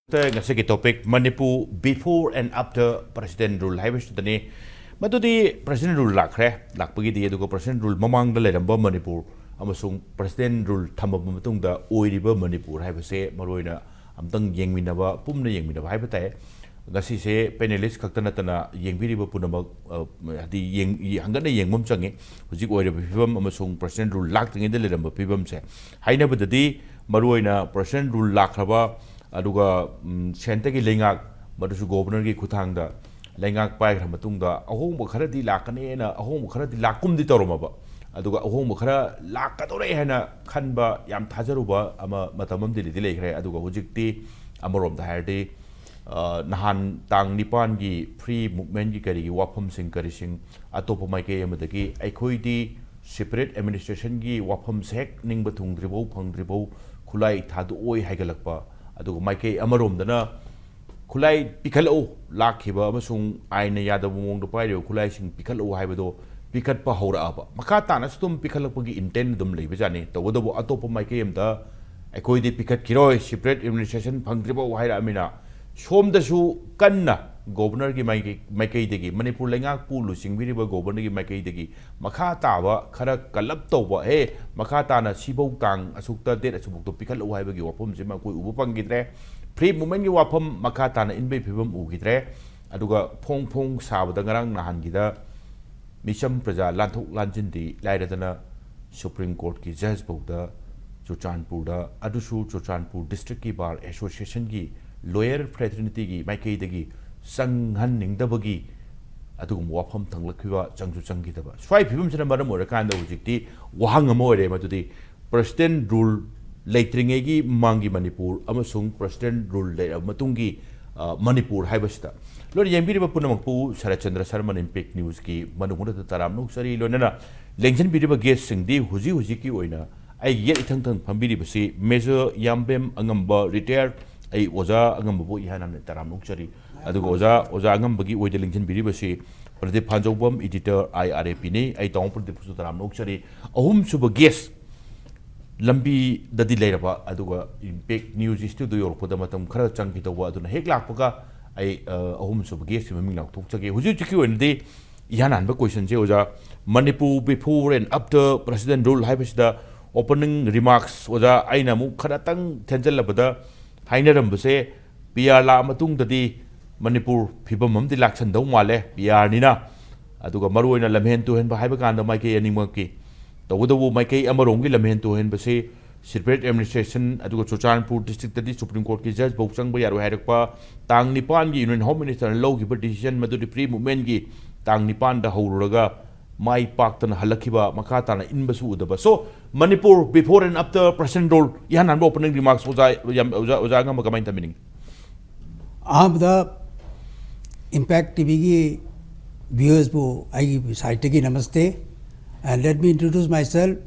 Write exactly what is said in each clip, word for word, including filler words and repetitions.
ꯉꯁꯤꯒꯤ topic Manipur before and after president rule ꯍꯥꯏꯕꯁꯤꯗꯅꯤ꯫ ꯃꯗꯨꯗꯤ president rule ꯂꯥꯛꯈ꯭ꯔꯦ, ꯂꯥꯛꯄꯒꯤꯗꯤ, ꯑꯗꯨꯒ president rule ꯃꯃꯥꯡꯗ ꯂꯩꯔꯝꯕ ꯃꯅꯤꯄꯨꯔ ꯑꯃꯁꯨꯡ president rule ꯊꯝꯃꯕ ꯃꯇꯨꯡꯗ ꯑꯣꯏꯔꯤꯕ ꯃꯅꯤꯄꯨꯔ ꯍꯥꯏꯕꯁꯦ ꯃꯔꯨꯑꯣꯏꯅ ꯑꯝꯇꯪ ꯌꯦꯡꯃꯤꯟꯅꯕ, ꯄꯨꯟꯅ ꯌꯦꯡꯃꯤꯟꯅꯕ ꯍꯥꯏꯕ ꯇꯥꯏ꯫ ꯉꯁꯤꯁꯦ panelist ꯈꯛꯇ ꯅꯠꯇꯅ ꯌꯦꯡꯕꯤꯔꯤꯕ ꯄꯨꯝꯅꯃꯛ, ꯑ, ꯍꯥꯏꯗꯤ ꯌꯦꯡ-, ꯍꯪꯒꯠꯅ ꯌꯦꯡꯕ ꯑꯃ ꯆꯪꯉꯤ꯫ ꯍꯧꯖꯤꯛ ꯑꯣꯏꯔꯤꯕ ꯐꯤꯕꯝ ꯑꯃꯁꯨꯡ president rule ꯂꯥꯛꯇ꯭ꯔꯤꯉꯩꯗ ꯂꯩꯔꯝꯕ ꯐꯤꯕꯝꯁꯦ꯫ ꯍꯥꯏꯅꯕꯗꯗꯤ ꯃꯔꯨꯑꯣꯏꯅ president rule ꯂꯥꯛꯈ꯭ꯔꯕ, ꯑꯗꯨꯒ, ꯎꯝ, centreꯒꯤ ꯂꯩꯉꯥꯛ, ꯃꯗꯨꯁꯨ governorꯒꯤ ꯈꯨꯠꯊꯥꯡꯗ ꯂꯩꯉꯥꯛ ꯄꯥꯏꯈ꯭ꯔ ꯃꯇꯨꯡꯗ ꯑꯍꯣꯡꯕ ꯈꯔꯗꯤ ꯂꯥꯛꯀꯅꯦꯅ, ꯑꯍꯣꯡꯕ ꯈꯔꯗꯤ ꯂꯥꯛꯀꯨꯝꯗꯤ ꯇꯧꯔꯝꯃꯕ, ꯑꯗꯨꯒ ꯑꯍꯣꯡꯕ ꯈꯔ ꯂꯥꯛꯀꯗꯧꯔꯦ ꯍꯥꯏꯅ ꯈꯟꯕ, ꯌꯥꯝ ꯊꯥꯖꯔꯨꯕ ꯑꯃ ꯃꯇꯝ ꯑꯃꯗꯤ ꯂꯩꯗꯤ ꯂꯩꯈ꯭ꯔꯦ꯫ ꯑꯗꯨꯒ ꯍꯧꯖꯤꯛꯇꯤ ꯑꯃꯔꯣꯝꯗ ꯍꯥꯏꯔꯗꯤ, ꯑ, ꯅꯍꯥꯟ ꯇꯥꯡ ꯅꯤꯄꯥꯟꯒꯤ free movementꯀꯤ ꯀꯔꯤꯒꯤ ꯋꯥꯐꯝꯁꯤꯡ ꯀꯔꯤꯁꯤꯡ ꯑꯇꯣꯞꯄ ꯃꯥꯏꯀꯩ ꯑꯃꯗꯒꯤ ꯑꯩꯈꯣꯏꯗꯤ separate administrationꯒꯤ ꯋꯥꯐꯝꯁꯦ ꯍꯦꯛ ꯅꯤꯡꯕ ꯊꯨꯡꯗ꯭ꯔꯤꯐꯥꯎ, ꯐꯪꯗ꯭ꯔꯤꯐꯥꯎ ꯈꯨꯠꯂꯥꯏ ꯊꯥꯗꯣꯛꯑꯣꯏ ꯍꯥꯏꯒꯠꯂꯛꯄ, ꯑꯗꯨꯒ ꯃꯥꯏꯀꯩ ꯑꯃꯔꯣꯝꯗꯅ ꯈꯨꯠꯂꯥꯏ ꯄꯤꯈꯠꯂꯛꯎ, ꯂꯥꯛꯈꯤꯕ ꯑꯃꯁꯨꯡ ꯑꯥꯏꯟꯅ ꯌꯥꯗꯕ ꯃꯑꯣꯡꯗ ꯄꯥꯏꯔꯤꯕ ꯈꯨꯠꯂꯥꯏꯁꯤꯡ ꯄꯤꯈꯠꯂꯛꯎ ꯍꯥꯏꯕꯗꯣ ꯄꯤꯈꯠꯄ ꯍꯧꯔꯛꯑꯕ꯫ ꯃꯈꯥ ꯇꯥꯅꯁꯨ ꯑꯗꯨꯝ ꯄꯤꯈꯠꯂꯛꯄꯒꯤ intent ꯑꯗꯨꯝ ꯂꯩꯕꯖꯥꯠꯅꯤ꯫ ꯇꯧꯕꯇꯕꯨ ꯑꯇꯣꯞꯄ ꯃꯥꯏꯀꯩ ꯑꯃꯗ ꯑꯩꯈꯣꯏꯗꯤ ꯄꯤꯈꯠꯈꯤꯔꯣꯏ, separate administration ꯐꯪꯗ꯭ꯔꯤꯐꯥꯎ ꯍꯥꯏꯔꯛꯑꯃꯤꯅ, ꯁꯣꯝꯗꯁꯨ ꯀꯟꯅ governorꯒꯤ ꯃꯥꯏꯀꯩ-, ꯃꯥꯏꯀꯩꯗꯒꯤ, ꯃꯅꯤꯄꯨꯔ ꯂꯩꯉꯥꯛꯄꯨ ꯂꯨꯆꯤꯡꯕꯤꯔꯤꯕ governorꯒꯤ ꯃꯥꯏꯀꯩꯗꯒꯤ ꯃꯈꯥ ꯇꯥꯕ ꯈꯔ ꯀꯜꯂꯞ ꯇꯧꯕ, "ꯑꯦ, ꯃꯈꯥ ꯇꯥꯅ ꯁꯤꯐꯧ ꯇꯥꯡ ꯑꯁꯨꯛꯇ, date ꯑꯁꯨꯛꯐꯧꯇ ꯄꯤꯈꯠꯂꯛꯎ" ꯍꯥꯏꯕꯒꯤ ꯋꯥꯐꯝꯁꯤꯃ ꯑꯩꯈꯣꯏ ꯎꯕ ꯐꯪꯈꯤꯗ꯭ꯔꯦ꯫ Free movementꯀꯤ ꯋꯥꯐꯝ ꯃꯈꯥ ꯇꯥꯅ ꯏꯟꯕꯒꯤ ꯐꯤꯕꯝ ꯎꯈꯤꯗ꯭ꯔꯦ꯫ ꯑꯗꯨꯒ ꯐꯣꯡ ꯐꯣꯡ ꯁꯥꯕꯗ ꯉꯔꯥꯡ ꯅꯍꯥꯟꯒꯤꯗ ꯃꯤꯆꯝ ꯄ꯭ꯔꯖꯥ ꯂꯥꯟꯊꯣꯛ ꯂꯥꯟꯁꯤꯟꯗꯤ ꯂꯥꯏꯔꯗꯅ, Supreme Courtꯀꯤ judge ꯐꯥꯎꯗ ꯆꯨꯔꯆꯥꯟꯄꯨꯔꯗ, ꯑꯗꯨꯁꯨ ꯆꯨꯔꯆꯥꯟꯄꯨꯔ districtꯀꯤ bar associationꯒꯤ lawyer fraternityꯒꯤ ꯃꯥꯏꯀꯩꯗꯒꯤ ꯆꯪꯍꯟꯅꯤꯡꯗꯕꯒꯤ ꯑꯗꯨꯒꯨꯝꯕ ꯋꯥꯐꯝ ꯊꯥꯡꯒꯠꯂꯛꯈꯤꯕ, ꯆꯪꯁꯨ ꯆꯪꯈꯤꯗꯕ꯫ ꯁ꯭ꯋꯥꯏ ꯐꯤꯕꯝꯁꯤꯅ ꯃꯔꯝ ꯑꯣꯏꯔꯀꯥꯟꯗ ꯍꯧꯖꯤꯛꯇꯤ ꯋꯥꯍꯪ ꯑꯃ ꯑꯣꯏꯔꯦ, ꯃꯗꯨꯗꯤ president rule ꯂꯩꯇ꯭ꯔꯤꯉꯩꯒꯤ ꯃꯃꯥꯡꯒꯤ ꯃꯅꯤꯄꯨꯔ ꯑꯃꯁꯨꯡ president rule ꯂꯩꯔꯕ ꯃꯇꯨꯡꯒꯤ, ꯑ, ꯃꯅꯤꯄꯨꯔ ꯍꯥꯏꯕꯁꯤꯗ꯫ ꯂꯣꯏꯅ ꯌꯦꯡꯕꯤꯔꯤꯕ ꯄꯨꯝꯅꯃꯛꯄꯨ ꯁꯔꯠꯆꯟꯗ꯭ꯔ ꯁꯔꯃꯟ Impact Newsꯀꯤ ꯃꯅꯨꯡ ꯍꯨꯠꯅ ꯇꯔꯥꯝꯅ ꯑꯣꯛꯆꯔꯤ꯫ ꯂꯣꯏꯅꯅ ꯂꯦꯡꯁꯤꯟꯕꯤꯔꯤꯕ guestꯁꯤꯡꯗꯤ ꯍꯧꯖꯤꯛ ꯍꯧꯖꯤꯛꯀꯤ ꯑꯣꯏꯅ ꯑꯩꯒꯤ ꯌꯦꯠ ꯏꯊꯪ ꯊꯪ ꯐꯝꯕꯤꯔꯤꯕꯁꯤ Major ꯌꯥꯝꯕꯦꯝ ꯑꯉꯝꯕ, retired꯫ ꯑꯩ ꯑꯣꯖꯥ ꯑꯉꯝꯕꯕꯨ ꯏꯍꯥꯟ ꯍꯥꯟꯅ ꯇꯔꯥꯝꯅ ꯑꯣꯛꯆꯔꯤ꯫ ꯑꯗꯨꯒ ꯑꯣꯖꯥ, ꯑꯣꯖꯥ ꯑꯉꯝꯕꯒꯤ ꯑꯣꯏꯗ ꯂꯦꯡꯁꯤꯟꯕꯤꯔꯤꯕꯁꯤ ꯄ꯭ꯔꯗꯤꯞ ꯐꯥꯟꯖꯧꯕꯝ, editor, IRAPꯅꯤ꯫ ꯑꯩ ꯇꯥꯃꯣ ꯄ꯭ꯔꯗꯤꯞꯄꯨꯁꯨ ꯇꯔꯥꯝꯅ ꯑꯣꯛꯆꯔꯤ꯫ ꯑꯍꯨꯝꯁꯨꯕ guest, ꯂꯝꯕꯤꯗꯗꯤ ꯂꯩꯔꯕ, ꯑꯗꯨꯒ ꯏꯝꯄꯦꯛ ꯅ꯭ꯌꯨꯁ ꯁ꯭ꯇꯨꯗꯤꯑꯣ ꯌꯧꯔꯛꯄꯗ ꯃꯇꯝ ꯈꯔ ꯆꯪꯈꯤꯗꯧꯕ, ꯑꯗꯨꯅ ꯍꯦꯛ ꯂꯥꯛꯄꯒ ꯑꯩ, ꯑ, ꯑꯍꯨꯝꯁꯨꯕ ꯒꯦꯁꯀꯤ ꯃꯃꯤꯡ ꯂꯥꯎꯊꯣꯛꯆꯒꯦ꯫ ꯍꯧꯖꯤꯛ ꯍꯧꯖꯤꯛꯀꯤ ꯑꯣꯏꯅꯗꯤ ꯏꯍꯥꯟ ꯍꯥꯟꯕ ꯀꯣꯏꯁꯟꯁꯦ, ꯑꯣꯖꯥ, Manipur before and after president rule ꯍꯥꯏꯕꯁꯤꯗ ꯑꯣꯄꯅꯤꯡ ꯔꯤꯃꯥꯔꯛꯁ, ꯑꯣꯖꯥ, ꯑꯩꯅ ꯑꯃꯨꯛ ꯈꯔꯇꯪ ꯊꯦꯟꯖꯜꯂꯕꯗ ꯍꯥꯏꯅꯔꯝꯕꯁꯦ, ꯄꯤ ꯑꯥꯔ ꯂꯥꯛꯑ ꯃꯇꯨꯡꯗꯗꯤ ꯃꯅꯤꯄꯨꯔ ꯐꯤꯕꯝ ꯑꯃꯗꯤ ꯂꯥꯛꯁꯟꯗꯧ ꯃꯥꯜꯂꯦ, ꯄꯤ ꯑꯥꯔꯅꯤꯅ꯫ ꯑꯗꯨꯒ ꯃꯔꯨꯑꯣꯏꯅ ꯂꯝꯍꯦꯟ ꯇꯨꯍꯦꯟꯕ ꯍꯥꯏꯕ ꯀꯥꯟꯗ ꯃꯥꯏꯀꯩ ꯑꯅꯤꯃꯛꯀꯤ, ꯇꯧꯕꯇꯕꯨ ꯃꯥꯏꯀꯩ ꯑꯃꯔꯣꯝꯒꯤ ꯂꯝꯍꯦꯟ ꯇꯨꯍꯦꯟꯕꯁꯤ separate administration, ꯑꯗꯨꯒ ꯆꯨꯔꯆꯥꯟꯄꯨꯔ ꯗꯤꯁꯇ꯭ꯔꯤꯛꯇꯗꯤ ꯁꯨꯄ꯭ꯔꯤꯝ ꯀꯣꯔꯠꯀꯤ ꯖꯖ ꯐꯥꯎ ꯆꯪꯕ ꯌꯥꯔꯣꯏ ꯍꯥꯏꯔꯛꯄ, ꯇꯥꯡ ꯅꯤꯄꯥꯟꯒꯤ ꯌꯨꯅꯤꯌꯟ ꯍꯣꯝ ꯃꯤꯅꯤꯁꯇꯔꯅ ꯂꯧꯈꯤꯕ ꯗꯤꯁꯤꯖꯟ ꯃꯗꯨꯗꯤ ꯄ꯭ꯔꯤ ꯃꯨꯚꯃꯦꯟꯒꯤ ꯇꯥꯡ ꯅꯤꯄꯥꯟꯗ ꯍꯧꯔꯨꯔꯒ ꯃꯥꯏ ꯄꯥꯛꯇꯅ ꯍꯜꯂꯛꯈꯤꯕ, ꯃꯈꯥ ꯇꯥꯅ ꯏꯟꯕꯁꯨ ꯎꯗꯕ꯫ So, Manipur before and after president rule, ꯏꯍꯥꯟ ꯍꯥꯟꯕ ꯑꯣꯄꯅꯤꯡ ꯔꯤꯃꯥꯔꯛꯁ ꯑꯣꯖꯥ, ꯌꯥꯝ, ꯑꯣꯖꯥ, ꯑꯣꯖꯥ ꯑꯉꯝꯕ ꯀꯃꯥꯏꯅ ꯊꯝꯕꯤꯅꯤꯡꯉꯤ? ꯑꯍꯥꯟꯕꯗ ꯏꯝꯄꯦꯛ ꯇꯤ ꯚꯤꯒꯤ ꯚ꯭ꯌꯨꯋꯔꯁꯄꯨ ꯑꯩꯒꯤ ꯁꯥꯏꯠꯇꯒꯤ ꯅꯃꯁꯇꯦ꯫ And let me introduce myself.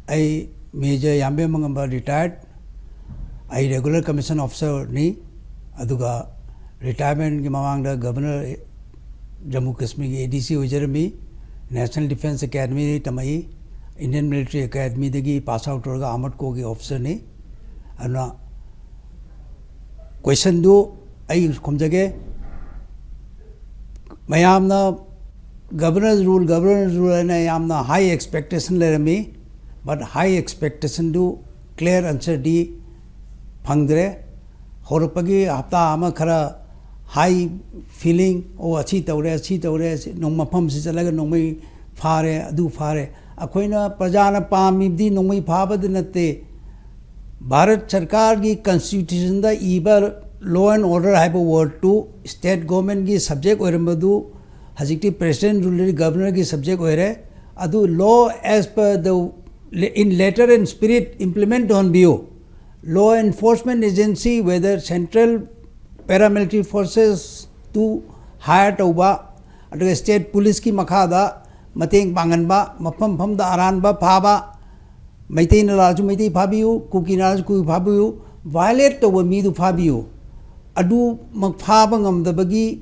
ꯑꯩ ꯃꯦꯖꯔ ꯌꯥꯝꯕꯦꯝ ꯃꯉꯝꯕ, ꯔꯤꯇꯥꯌꯔꯠ꯫ ꯑꯩ ꯔꯦꯒꯨꯂꯔ ꯀꯃꯤꯁꯟ ꯑꯣꯐꯤꯁꯔꯅꯤ, ꯑꯗꯨꯒ ꯔꯤꯇꯥꯌꯔꯃꯦꯟꯒꯤ ꯃꯃꯥꯡꯗ ꯒꯕꯔꯅꯔ ꯖꯝꯃꯨ ꯀꯥꯁꯃꯤꯔꯒꯤ ꯑꯦ ꯗꯤ ꯁꯤ ꯑꯣꯏꯖꯔꯝꯃꯤ, ꯅꯦꯁꯅꯦꯜ ꯗꯤꯐꯦꯟꯁ ꯑꯦꯀꯥꯗꯃꯤꯗꯒꯤ ꯇꯝꯃꯛꯏ, ꯏꯟꯗꯤꯌꯟ ꯃꯤꯂꯤꯇꯔꯤ ꯑꯦꯀꯥꯗꯃꯤꯗꯒꯤ ꯄꯥꯁ ꯑꯥꯎꯠ ꯇꯧꯔꯒ ꯑꯥꯔꯃꯔ ꯀꯣꯔꯒꯤ ꯑꯣꯐꯤꯁꯔꯅꯤ꯫ ꯑꯗꯨꯅ ꯀꯣꯏꯁꯟꯗꯨ ꯑꯩ ꯈꯨꯝꯖꯒꯦ꯫ ꯃꯌꯥꯝꯅ ꯒꯕꯔꯅꯔ ꯔꯨꯜ, ꯒꯕꯔꯅꯔ ꯔꯨꯜ ꯍꯥꯏꯅ ꯌꯥꯝꯅ ꯍꯥꯏ ꯑꯦꯛꯁꯄꯦꯛꯇꯦꯁꯟ ꯂꯩꯔꯝꯃꯤ, ꯕꯠ ꯍꯥꯏ ꯑꯦꯛꯁꯄꯦꯛꯇꯦꯁꯟꯗꯨ ꯀ꯭ꯂꯤꯌꯥꯔ ꯑꯟꯁꯔꯗꯤ ꯐꯪꯗ꯭ꯔꯦ꯫ ꯍꯧꯔꯛꯄꯒꯤ ꯍꯞꯇꯥ ꯑꯃ ꯈꯔ ꯍꯥꯏ ꯐꯤꯂꯤꯡ, "ꯑꯣ, ꯑꯁꯤ ꯇꯧꯔꯦ, ꯑꯁꯤ ꯇꯧꯔꯦ, ꯑꯁꯤ ꯅꯣꯡ-, ꯃꯐꯝꯁꯤ ꯆꯠꯂꯒ ꯅꯣꯡꯃꯩ ꯐꯥꯔꯦ, ꯑꯗꯨ ꯐꯥꯔꯦ"꯫ ꯑꯩꯈꯣꯏꯅ, ꯄ꯭ꯔꯖꯥꯅ ꯄꯥꯝꯃꯤꯕꯗꯤ ꯅꯣꯡꯃꯩ ꯐꯥꯕꯗ ꯅꯠꯇꯦ꯫ ꯚꯥꯔꯠ ꯁꯔꯀꯥꯔꯒꯤ ꯀꯟꯁꯇꯤꯇ꯭ꯌꯨꯁꯟꯗ ꯏꯕ law and order ꯍꯥꯏꯕ ꯋꯥꯔꯗꯇꯨ ꯁ꯭ꯇꯦꯠ ꯒꯣꯔꯃꯦꯟꯒꯤ ꯁꯕꯖꯦꯛ ꯑꯣꯏꯔꯝꯕꯗꯨ ꯍꯧꯖꯤꯛꯇꯤ ꯄ꯭ꯔꯦꯁꯤꯗꯦꯟꯠ ꯔꯨꯂꯔ ꯒꯕꯔꯅꯔꯒꯤ ꯁꯕꯖꯦꯛ ꯑꯣꯏꯔꯦ꯫ ꯑꯗꯨ law as per the, in letter and spirit implement ꯇꯧꯍꯟꯕꯤꯌꯨ꯫ Law enforcement agency, whether central paramilitary forces two hire ꯇꯧꯕ, ꯑꯗꯨꯒ ꯁ꯭ꯇꯦꯠ ꯄꯨꯂꯤꯁꯀꯤ ꯃꯈꯥꯗ ꯃꯇꯦꯡ ꯄꯥꯡꯍꯟꯕ, ꯃꯐꯝ ꯃꯐꯝꯗ ꯑꯔꯥꯟꯕ ꯐꯥꯕ, ꯃꯩꯇꯩꯅ ꯂꯥꯛꯑꯁꯨ ꯃꯩꯇꯩ ꯐꯥꯕꯤꯌꯨ, ꯀꯨꯀꯤꯅ ꯂꯥꯛꯑꯁꯨ ꯀꯨꯀꯤ ꯐꯥꯕꯤꯌꯨ, violate ꯇꯧꯕ ꯃꯤꯗꯨ ꯐꯥꯕꯤꯌꯨ꯫ ꯑꯗꯨꯃꯛ ꯐꯥꯕ ꯉꯝꯗꯕꯒꯤ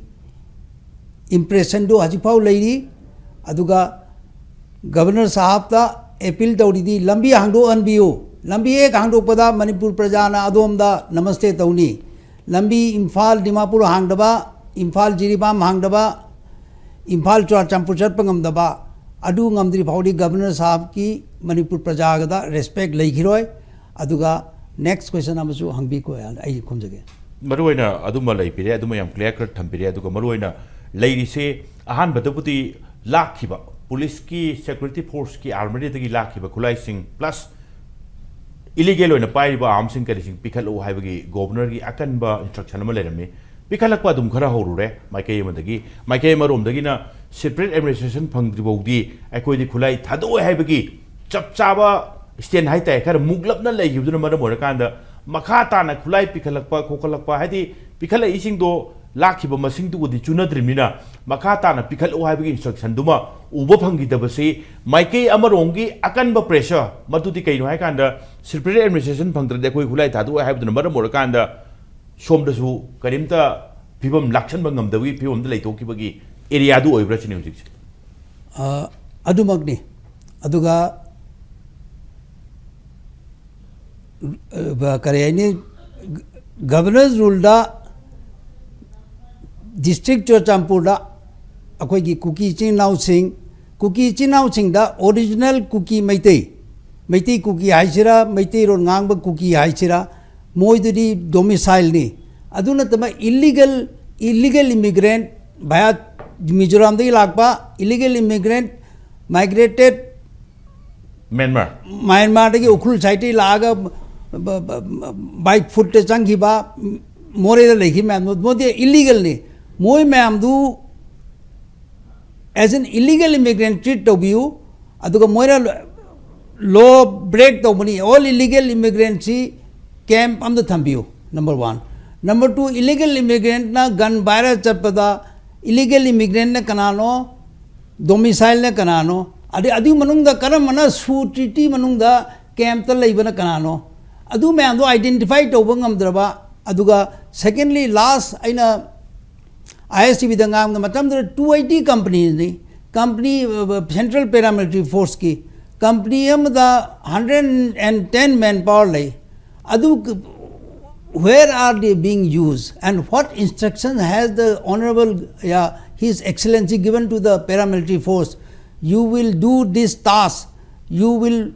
impressionꯗꯨ ꯍꯧꯖꯤꯛꯐꯥꯎ ꯂꯩꯔꯤ꯫ ꯑꯗꯨꯒ ꯒꯕꯔꯅꯔ ꯁꯥꯍꯕꯇ appeal ꯇꯧꯔꯤꯗꯤ ꯂꯝꯕꯤ ꯍꯥꯡꯗꯣꯛꯍꯟꯕꯤꯌꯨ꯫ ꯂꯝꯕꯤ ꯍꯦꯛ ꯍꯥꯡꯗꯣꯛꯄꯗ ꯃꯅꯤꯄꯨꯔ ꯄ꯭ꯔꯖꯥꯅ ꯑꯗꯣꯝꯗ ꯅꯃꯁꯇꯦ ꯇꯧꯅꯤ꯫ ꯂꯝꯕꯤ ꯏꯝꯐꯥꯜ ꯗꯤꯃꯥꯄꯨꯔ ꯍꯥꯡꯗꯕ, ꯏꯝꯐꯥꯜ ꯖꯤꯔꯤꯕꯥꯝ ꯍꯥꯡꯗꯕ, ꯏꯝꯐꯥꯜ ꯆꯨꯔꯥꯆꯥꯟꯄꯨꯔ ꯆꯠꯄ ꯉꯝꯗꯕ, ꯑꯗꯨ ꯉꯝꯗ꯭ꯔꯤ ꯐꯥꯎꯗꯤ ꯒꯕꯔꯅꯔ ꯁꯥꯍꯕꯀꯤ ꯃꯅꯤꯄꯨꯔ ꯄ꯭ꯔꯖꯥꯒꯗ ꯔꯦꯁꯄꯦꯛ ꯂꯩꯈꯤꯔꯣꯏ꯫ ꯑꯗꯨꯒ ꯅꯦꯛꯁ ꯀ꯭ꯋꯦꯁꯟ ꯑꯃꯁꯨ ꯍꯪꯕꯤꯀꯣ, ꯑꯩ ꯈꯨꯝꯖꯒꯦ꯫ ꯃꯔꯨꯑꯣꯏꯅ ꯑꯗꯨꯃ ꯂꯩꯕꯤꯔꯦ, ꯑꯗꯨꯃ ꯌꯥꯝ ꯀ꯭ꯂꯤꯌꯥꯔ ꯀꯠ ꯊꯝꯕꯤꯔꯦ꯫ ꯑꯗꯨꯒ ꯃꯔꯨꯑꯣꯏꯅ ꯂꯩꯔꯤꯁꯦ, ꯑꯍꯥꯟꯕꯗꯕꯨꯗꯤ ꯂꯥꯛꯈꯤꯕ ꯄꯨꯂꯤꯁꯀꯤ ꯁꯦꯀ꯭ꯌꯨꯔꯤꯇꯤ ꯐꯣꯔꯁꯀꯤ ꯑꯥꯔꯃꯔꯤꯗꯒꯤ ꯂꯥꯛꯈꯤꯕ ꯈꯨꯠꯂꯥꯏꯁꯤꯡ ꯄ꯭ꯂꯁ ꯏꯂꯤꯒꯦꯜ ꯑꯣꯏꯅ ꯄꯥꯏꯔꯤꯕ ꯑꯥꯔꯝꯁꯤꯡ ꯀꯔꯤꯁꯤꯡ ꯄꯤꯈꯠꯂꯛꯎ ꯍꯥꯏꯕꯒꯤ ꯒꯣꯕꯔꯅꯔꯒꯤ ꯑꯀꯟꯕ ꯏꯟꯁꯇ꯭ꯔꯛꯁꯟ ꯑꯃ ꯂꯩꯔꯝꯃꯤ꯫ ꯄꯤꯈꯠꯂꯛꯄ ꯑꯗꯨꯝ ꯈꯔ ꯍꯧꯔꯨꯔꯦ ꯃꯥꯏꯀꯩ ꯑꯃꯗꯒꯤ꯫ ꯃꯥꯏꯀꯩ ꯑꯃꯔꯣꯝꯗꯒꯤꯅ ꯁꯦꯄꯔꯦꯠ ꯑꯦꯗꯃꯤꯅꯤꯁꯇ꯭ꯔꯦꯁꯟ ꯐꯪꯗ꯭ꯔꯤꯐꯥꯎꯗꯤ ꯑꯩꯈꯣꯏꯗꯤ ꯈꯨꯠꯂꯥꯏ ꯊꯥꯗꯣꯛꯑꯣꯏ ꯍꯥꯏꯕꯒꯤ ꯆꯞ ꯆꯥꯕ ꯁ꯭ꯇꯦꯟ ꯍꯥꯏꯇꯥꯔꯦ, ꯈꯔ ꯃꯨꯛꯂꯞꯅ ꯂꯩꯈꯤꯕꯗꯨꯅ ꯃꯔꯝ ꯑꯣꯏꯔꯀꯥꯟꯗ ꯃꯈꯥ ꯇꯥꯅ ꯈꯨꯠꯂꯥꯏ ꯄꯤꯈꯠꯂꯛꯄ ꯈꯣꯀꯠꯂꯛꯄ, ꯍꯥꯏꯗꯤ ꯄꯤꯈꯠꯂꯛꯏꯁꯤꯡꯗꯣ ꯂꯥꯛꯈꯤꯕ ꯃꯁꯤꯡꯗꯨꯒꯗꯤ ꯆꯨꯅꯗ꯭ꯔꯤꯕꯅꯤꯅ ꯃꯈꯥ ꯇꯥꯅ ꯄꯤꯈꯠꯂꯛꯎ ꯍꯥꯏꯕꯒꯤ ꯏꯟꯁꯇ꯭ꯔꯛꯁꯟꯗꯨꯃ ꯎꯕ ꯐꯪꯈꯤꯗꯕꯁꯤ ꯃꯥꯏꯀꯩ ꯑꯃꯔꯣꯝꯒꯤ ꯑꯀꯟꯕ ꯄ꯭ꯔꯦꯁꯔ꯫ ꯃꯗꯨꯗꯤ ꯀꯩꯅꯣ ꯍꯥꯏꯀꯥꯟꯗ, ꯁꯦꯄꯔꯦꯠ ꯑꯦꯗꯃꯤꯅꯤꯁꯇ꯭ꯔꯦꯁꯟ ꯐꯪꯗ꯭ꯔꯗꯤ ꯑꯩꯈꯣꯏ ꯈꯨꯠꯂꯥꯏ ꯊꯥꯗꯣꯛꯑꯣꯏ ꯍꯥꯏꯕꯗꯨꯅ ꯃꯔꯝ ꯑꯣꯏꯔꯀꯥꯟꯗ ꯁꯣꯝꯗꯁꯨ ꯀꯔꯤꯝꯇ ꯐꯤꯕꯝ ꯂꯥꯛꯁꯟꯕ ꯉꯝꯗꯕꯒꯤ ꯐꯤꯕꯝꯗ ꯂꯩꯊꯣꯛꯈꯤꯕꯒꯤ ꯑꯦꯔꯤꯌꯥꯗꯨ ꯑꯣꯏꯕ꯭ꯔꯥ ꯁꯤꯅꯤ ꯍꯧꯖꯤꯛꯁꯦ꯫ ꯑ, ꯑꯗꯨꯃꯛꯅꯤ꯫ ꯑꯗꯨꯒ, ꯑ, ꯀꯔꯤ ꯍꯥꯏꯅꯤ, ꯒꯕꯔꯅꯔꯁ ꯔꯨꯜꯗ ꯗꯤꯁꯇ꯭ꯔꯤꯛ ꯆꯨꯔꯆꯥꯟꯄꯨꯔꯗ ꯑꯩꯈꯣꯏꯒꯤ ꯀꯨꯀꯤ ꯏꯆꯤꯟ ꯏꯅꯥꯎꯁꯤꯡ, ꯀꯨꯀꯤ ꯏꯆꯤꯟ ꯏꯅꯥꯎꯁꯤꯡꯗ ꯑꯣꯔꯤꯖꯤꯅꯦꯜ ꯀꯨꯀꯤ ꯃꯩꯇꯩ, ꯃꯩꯇꯩ ꯀꯨꯀꯤ ꯍꯥꯏꯁꯤꯔꯥ, ꯃꯩꯇꯩꯔꯣꯟ ꯉꯥꯡꯕ ꯀꯨꯀꯤ ꯍꯥꯏꯁꯤꯔꯥ, ꯃꯣꯏꯗꯨꯗꯤ ꯗꯣꯃꯤꯁꯥꯏꯜꯅꯤ꯫ ꯑꯗꯨ ꯅꯠꯇꯕ ꯏꯂꯤꯒꯦꯜ, ꯏꯂꯤꯒꯦꯜ ꯏꯃꯤꯒ꯭ꯔꯦꯟꯠ, ꯚꯥꯌꯥ ꯃꯤꯖꯣꯔꯥꯝꯗꯒꯤ ꯂꯥꯛꯄ ꯏꯂꯤꯒꯦꯜ ꯏꯃꯤꯒ꯭ꯔꯦꯟꯠ, ꯃꯥꯏꯒ꯭ꯔꯦꯇꯦꯠ ꯃ꯭ꯌꯥꯟꯃꯥꯔ꯫ ꯃ꯭ꯌꯥꯟꯃꯥꯔꯗꯒꯤ ꯎꯈ꯭ꯔꯨꯜ ꯁꯥꯏꯠꯇꯒꯤ ꯂꯥꯛꯑꯒ ꯕ-, ꯕ-, ꯕ-, ꯕꯥꯏ ꯐꯨꯠꯇ ꯆꯪꯈꯤꯕ, ꯃꯣꯔꯦꯗ ꯂꯩꯈꯤꯕ ꯃꯌꯥꯝꯗꯣ, ꯃꯣꯏꯗꯤ ꯏꯂꯤꯒꯦꯜꯅꯤ꯫ ꯃꯣꯏ ꯃꯌꯥꯝꯗꯨ as an illegal immigrant treat ꯇꯧꯕꯤꯌꯨ꯫ ꯑꯗꯨꯒ ꯃꯣꯏꯅ ꯂꯣ ꯕ꯭ꯔꯦꯛ ꯇꯧꯕꯅꯤ꯫ ꯑꯣꯜ ꯏꯂꯤꯒꯦꯜ ꯏꯃꯤꯒ꯭ꯔꯦꯟꯁꯤ ꯀꯦꯝꯞ ꯑꯝꯗ ꯊꯝꯕꯤꯌꯨ, number one. Number two, illegal ꯏꯃꯤꯒ꯭ꯔꯦꯟꯠꯅ ꯒꯟ ꯕꯥꯏꯔ ꯆꯠꯄꯗ ꯏꯂꯤꯒꯦꯜ ꯏꯃꯤꯒ꯭ꯔꯦꯟꯠꯅ ꯀꯅꯥꯅꯣ, ꯗꯣꯃꯤꯁꯥꯏꯜꯅ ꯀꯅꯥꯅꯣ, ꯑꯗꯩ ꯑꯗꯨꯒꯤ ꯃꯅꯨꯡꯗ ꯀꯔꯝꯕꯅ ꯁꯨ ꯇ꯭ꯔꯤꯇꯤ ꯃꯅꯨꯡꯗ ꯀꯦꯝꯞꯇ ꯂꯩꯕꯅ ꯀꯅꯥꯅꯣ, ꯑꯗꯨ ꯃꯌꯥꯝꯗꯣ ꯑꯥꯏꯗꯦꯟꯇꯤꯐꯥꯏ ꯇꯧꯕ ꯉꯝꯗ꯭ꯔꯕ꯫ ꯑꯗꯨꯒ ꯁꯦꯀꯦꯟꯂꯤ, ꯂꯥꯁ ꯑꯩꯅ ꯑꯥꯏ ꯑꯦꯁ ꯇꯤ ꯚꯤꯗ ꯉꯥꯡꯕ ꯃꯇꯝꯗꯨꯗ ꯇꯨ ꯑꯩꯠꯇꯤ ꯀꯝꯄꯅꯤꯅꯤ, ꯀꯝꯄꯅꯤ, ꯑ, ꯁꯦꯟꯇ꯭ꯔꯦꯜ ꯄꯦꯔꯥꯃꯤꯂꯤꯇꯔꯤ ꯐꯣꯔꯁꯀꯤ company ꯑꯃꯗ hundred and ten manpower ꯂꯩ, ꯑꯗꯨ where are they being used and what instruction has the honorable, yeah, His Excellency given to the paramilitary force? You will do this task, you will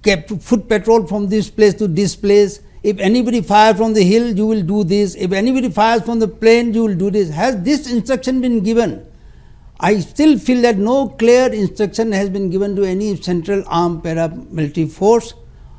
get foot patrol from this place to this place. If anybody fires from the hill, you will do this. If anybody fires from the plain, you will do this. Has this instruction been given? I still feel that no clear instruction has been given to any central armed paramilitary force,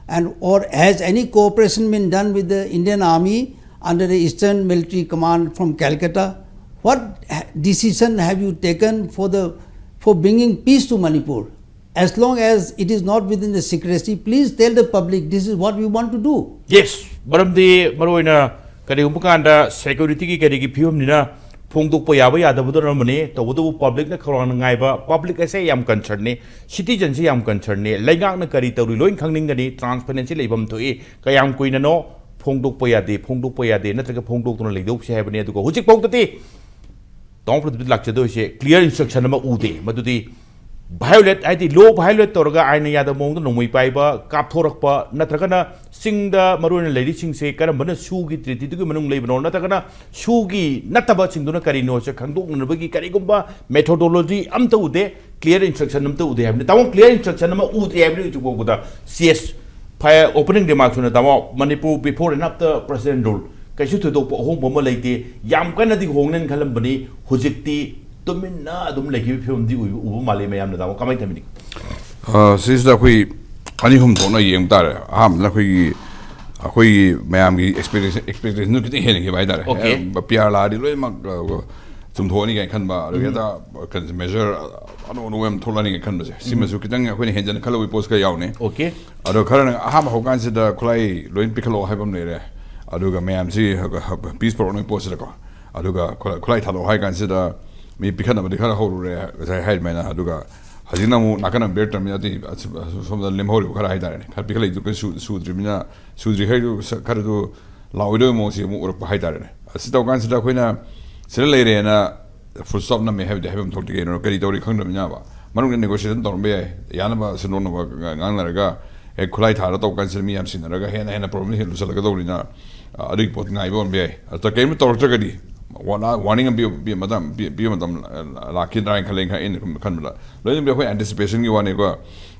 and or has any cooperation been done with the Indian Army under the Eastern Military Command from Calcutta? What decision have you taken for the, for bringing peace to Manipur? As long as it is not within the secrecy, please tell the public this is what we want to do. Yes, ꯃꯔꯝꯗꯤ ꯃꯔꯨꯑꯣꯏꯅ ꯀꯔꯤꯒꯨꯝꯕ ꯀꯥꯟꯗ ꯁꯦꯀ꯭ꯌꯨꯔꯤꯇꯤꯒꯤ ꯀꯔꯤꯒꯤ ꯐꯤꯕꯝꯅꯤꯅ ꯐꯣꯡꯗꯣꯛꯄ ꯌꯥꯕ ꯌꯥꯗꯕꯗꯨꯅ ꯑꯃꯅꯤ꯫ ꯇꯧꯕꯇꯕꯨ ꯄꯕ꯭ꯂꯤꯛꯅ ꯈꯧꯔꯥꯡꯅ ꯉꯥꯏꯕ, ꯄꯕ꯭ꯂꯤꯛ ꯑꯁꯦ ꯌꯥꯝ ꯀꯟꯁꯔꯟꯅꯤ, ꯁꯤꯇꯤꯖꯟꯁꯦ ꯌꯥꯝ ꯀꯟꯁꯔꯟꯅꯤ꯫ ꯂꯩꯉꯥꯛꯅ ꯀꯔꯤ ꯇꯧꯔꯤ ꯂꯣꯏ ꯈꯪꯅꯤꯡꯒꯅꯤ꯫ ꯇ꯭ꯔꯥꯟꯁꯄꯦꯔꯦꯟꯁꯤ ꯂꯩꯐꯝ ꯊꯣꯛꯏ꯫ ꯀꯌꯥꯝ ꯀꯨꯏꯅꯅꯣ ꯐꯣꯡꯗꯣꯛꯄ ꯌꯥꯗꯦ, ꯐꯣꯡꯗꯣꯛꯄ ꯌꯥꯗꯦ, ꯅꯠꯇ꯭ꯔꯒ ꯐꯣꯡꯗꯣꯛꯇꯨꯅ ꯂꯩꯗꯧꯁꯦ ꯍꯥꯏꯕꯅꯤ꯫ ꯑꯗꯨꯒ ꯍꯧꯖꯤꯛꯐꯥꯎꯗꯗꯤ ꯇꯥꯎꯟ ꯄ꯭ꯔꯗꯤꯞꯇ ꯂꯥꯛꯆꯗꯣꯏꯁꯦ ꯀ꯭ꯂꯤꯌꯥꯔ ꯏꯟꯁꯇ꯭ꯔꯛꯁꯟ ꯑꯃ ꯎꯗꯦ꯫ ꯃꯗꯨꯗꯤ ꯚꯥꯏꯑꯣꯂꯦꯠ, ꯍꯥꯏꯗꯤ ꯂꯣ ꯚꯥꯏꯑꯣꯂꯦꯠ ꯇꯧꯔꯒ ꯑꯥꯏꯟꯅ ꯌꯥꯗꯕ ꯃꯑꯣꯡꯗ ꯅꯣꯡꯃꯩ ꯄꯥꯏꯕ, ꯀꯥꯞꯊꯣꯔꯛꯄ, ꯅꯠꯇ꯭ꯔꯒꯅ ꯆꯤꯡꯗ ꯃꯔꯨꯑꯣꯏꯅ ꯂꯩꯔꯤꯁꯤꯡꯁꯦ ꯀꯔꯝꯕꯅ ꯁꯨꯒꯤ ꯇ꯭ꯔꯤꯇꯤꯗꯨꯒꯤ ꯃꯅꯨꯡ ꯂꯩꯕꯅꯣ, ꯅꯠꯇ꯭ꯔꯒꯅ ꯁꯨꯒꯤ ꯅꯠꯇꯕꯁꯤꯡꯗꯨꯅ ꯀꯔꯤꯅꯣꯁꯦ ꯈꯪꯗꯣꯛꯅꯅꯕꯒꯤ ꯀꯔꯤꯒꯨꯝꯕ ꯃꯦꯊꯣꯗꯣꯂꯣꯖꯤ ꯑꯝꯇ ꯎꯗꯦ, ꯀ꯭ꯂꯤꯌꯥꯔ ꯏꯟꯁꯇ꯭ꯔꯛꯁꯟ ꯑꯝꯇ ꯎꯗꯦ ꯍꯥꯏꯕꯅꯤ꯫ ꯇꯥꯃꯣ, ꯀ꯭ꯂꯤꯌꯥꯔ ꯏꯟꯁꯇ꯭ꯔꯛꯁꯟ ꯑꯃ ꯎꯗ꯭ꯔꯤ ꯍꯥꯏꯕꯅꯤ ꯍꯧꯖꯤꯛ ꯐꯥꯎꯕꯗ꯫ ꯁꯤ ꯑꯦꯁ, ꯐꯥꯏ-, ꯑꯣꯄꯅꯤꯡ ꯔꯤꯃꯥꯔꯛꯁ ꯑꯣꯏꯅ ꯇꯥꯃꯣ, Manipur before and after President Rule ꯀꯩꯁꯨ ꯊꯣꯏꯗꯣꯛꯄ ꯑꯍꯣꯡꯕ ꯑꯃ ꯂꯩꯇꯦ꯫ ꯌꯥꯝ ꯀꯟꯅꯗꯤ ꯍꯣꯡꯅꯦꯅ ꯈꯜꯂꯝꯕꯅꯤ, ꯍꯧꯖꯤꯛꯇꯤ ꯇꯨꯃꯤꯟꯅ ꯑꯗꯨꯝ ꯂꯩꯈꯤꯕ ꯐꯤꯕꯝꯗꯤ ꯎꯏ-, ꯎꯕ ꯃꯥꯜꯂꯤ꯫ ꯃꯌꯥꯝꯅ ꯇꯥꯃꯣ ꯀꯃꯥꯏꯅ ꯊꯝꯕꯤꯅꯤ? ꯑ, ꯁꯤꯁꯤꯗ ꯑꯩꯈꯣꯏ ꯑꯅꯤ ꯑꯍꯨꯝ ꯊꯣꯛꯅ ꯌꯦꯡꯕ ꯇꯥꯔꯦ꯫ ꯑꯍꯥꯟꯕꯗ ꯑꯩꯈꯣꯏꯒꯤ, ꯑꯩꯈꯣꯏꯒꯤ ꯃꯌꯥꯝꯒꯤ ꯑꯦꯛꯁꯄꯦꯛꯇꯦꯁꯟ, ꯑꯦꯛꯁꯄꯦꯛꯇꯦꯁꯟꯗꯨ ꯈꯤꯇꯪ ꯍꯦꯟꯈꯤꯕ ꯍꯥꯏꯇꯥꯔꯦ꯫ Okay. ꯄꯤ ꯑꯥꯔ ꯂꯥꯛꯑꯗꯤ ꯂꯣꯏꯅꯃꯛ, ꯑ, ꯆꯨꯝꯊꯣꯛꯑꯅꯤ ꯀꯥꯏꯅ ꯈꯟꯕ, ꯑꯗꯨꯒ ꯍꯦꯛꯇ ꯀꯩꯅꯣ, ꯃꯦꯖꯔ ꯑꯅꯧ ꯑꯅꯧꯕ ꯌꯥꯝ ꯊꯣꯛꯂꯛꯑꯅꯤ ꯀꯥꯏꯅ ꯈꯟꯕꯁꯦ, ꯁꯤꯃꯁꯨ ꯈꯤꯇꯪ ꯑꯩꯈꯣꯏꯅ ꯍꯦꯟꯖꯟꯅ ꯈꯜꯂꯨꯕꯒꯤ ꯄꯣꯠꯁꯨ ꯈꯔ ꯌꯥꯎꯅꯤ꯫ Okay. ꯑꯗꯣ ꯈꯔꯅ ꯑꯍꯥꯟꯕ ꯍꯧꯀꯥꯟꯁꯤꯗ ꯈꯨꯠꯂꯥꯏ ꯂꯣꯏꯅ ꯄꯤꯈꯠꯂꯛꯑꯣ ꯍꯥꯏꯕ ꯑꯃ ꯂꯩꯔꯦ꯫ ꯑꯗꯨꯒ ꯃꯌꯥꯝꯁꯤ ꯄꯤꯁ ꯄꯨꯔꯛꯅꯕꯒꯤ ꯄꯣꯠꯁꯤꯗꯀꯣ, ꯑꯗꯨꯒ ꯈꯨꯠꯂꯥꯏ, ꯈꯨꯠꯂꯥꯏ ꯊꯥꯗꯣꯛꯑꯣ ꯍꯥꯏ ꯀꯥꯟꯁꯤꯗ ꯃꯤ ꯄꯤꯈꯠꯅꯕꯗꯤ ꯈꯔ ꯍꯧꯔꯨꯔꯦ, ꯉꯁꯥꯏ ꯍꯥꯏꯔꯤꯃꯥꯏꯅ꯫ ꯑꯗꯨꯒ ꯍꯧꯖꯤꯛꯅ ꯑꯃꯨꯛ ꯅꯥꯀꯟ ꯑꯃ ꯄꯤꯔꯛꯇ꯭ꯔꯕꯅꯤꯅ, ꯑꯇꯩ ꯁꯣꯝꯗ ꯂꯦꯝꯍꯧꯔꯤꯕ ꯈꯔ ꯍꯥꯏꯇꯥꯔꯦꯅꯦ, ꯈꯔ ꯄꯤꯈꯠꯂꯛꯏꯗꯨ ꯀꯩꯁꯨ ꯁꯨꯗ꯭ꯔꯤꯕꯅꯤꯅ, ꯁꯨꯗ꯭ꯔꯤ ꯈꯔꯗꯨ ꯁ-, ꯈꯔꯗꯨ ꯂꯥꯛꯑꯣꯏꯗꯕꯒꯤ ꯃꯑꯣꯡꯁꯤ ꯑꯃꯨꯛ ꯎꯔꯛꯄ ꯍꯥꯏꯇꯥꯔꯦꯅꯦ꯫ ꯑꯁꯤ ꯇꯧꯀꯥꯟꯁꯤꯗ ꯑꯩꯈꯣꯏꯅ ꯁꯤꯗ ꯂꯩꯔꯦꯅ ꯐꯨꯜ ꯁ꯭ꯇꯣꯞ ꯅꯝꯃꯦ ꯍꯥꯏꯕꯗꯤ ꯍꯥꯏꯐꯝ ꯊꯣꯛꯇꯦ ꯀꯩꯅꯣ, ꯀꯔꯤ ꯇꯧꯔꯤ ꯈꯪꯗ꯭ꯔꯕꯅꯤꯅꯕ꯫ ꯃꯅꯨꯡꯗ negotiation ꯇꯧꯔꯝꯕ ꯌꯥꯏ, ꯌꯥꯅꯕ ꯁꯤꯟꯗꯣꯛꯅꯕ ꯉꯥꯡꯅꯔꯒ, ꯍꯦꯛ ꯈꯨꯠꯂꯥꯏ ꯊꯥꯔ ꯇꯧꯕ ꯀꯥꯟꯁꯤꯗ ꯃꯤ ꯌꯥꯝ ꯁꯤꯟꯅꯔꯒ ꯍꯦꯟꯅ ꯍꯦꯟꯅ problem ꯍꯦꯟꯅ ꯂꯨꯁꯜꯂꯛꯀꯗꯧꯕꯅꯤꯅ, ꯑ, ꯑꯗꯨꯒꯤ ꯄꯣꯠ ꯉꯥꯏꯕ ꯑꯣꯏꯔꯝꯕ ꯌꯥꯏ꯫ ꯑꯗ ꯀꯔꯤꯝꯇ ꯇꯧꯔꯛꯇ꯭ꯔꯒꯗꯤ, ꯋꯥ-, warning ꯑꯃ ꯄꯤꯕ, ꯄꯤꯕ ꯃꯇꯝ, ꯄꯤ-, ꯄꯤꯕ ꯃꯇꯝ, ꯑ, ꯂꯥꯛꯈꯤꯗ꯭ꯔꯥ ꯍꯥꯏꯅ ꯈꯜꯂꯦ, ꯑꯩꯅ ꯈꯟꯕꯗ꯫ ꯂꯣꯏꯅꯃꯛ ꯑꯩꯈꯣꯏ anticipationꯒꯤ ꯋꯥꯅꯤꯀꯣ꯫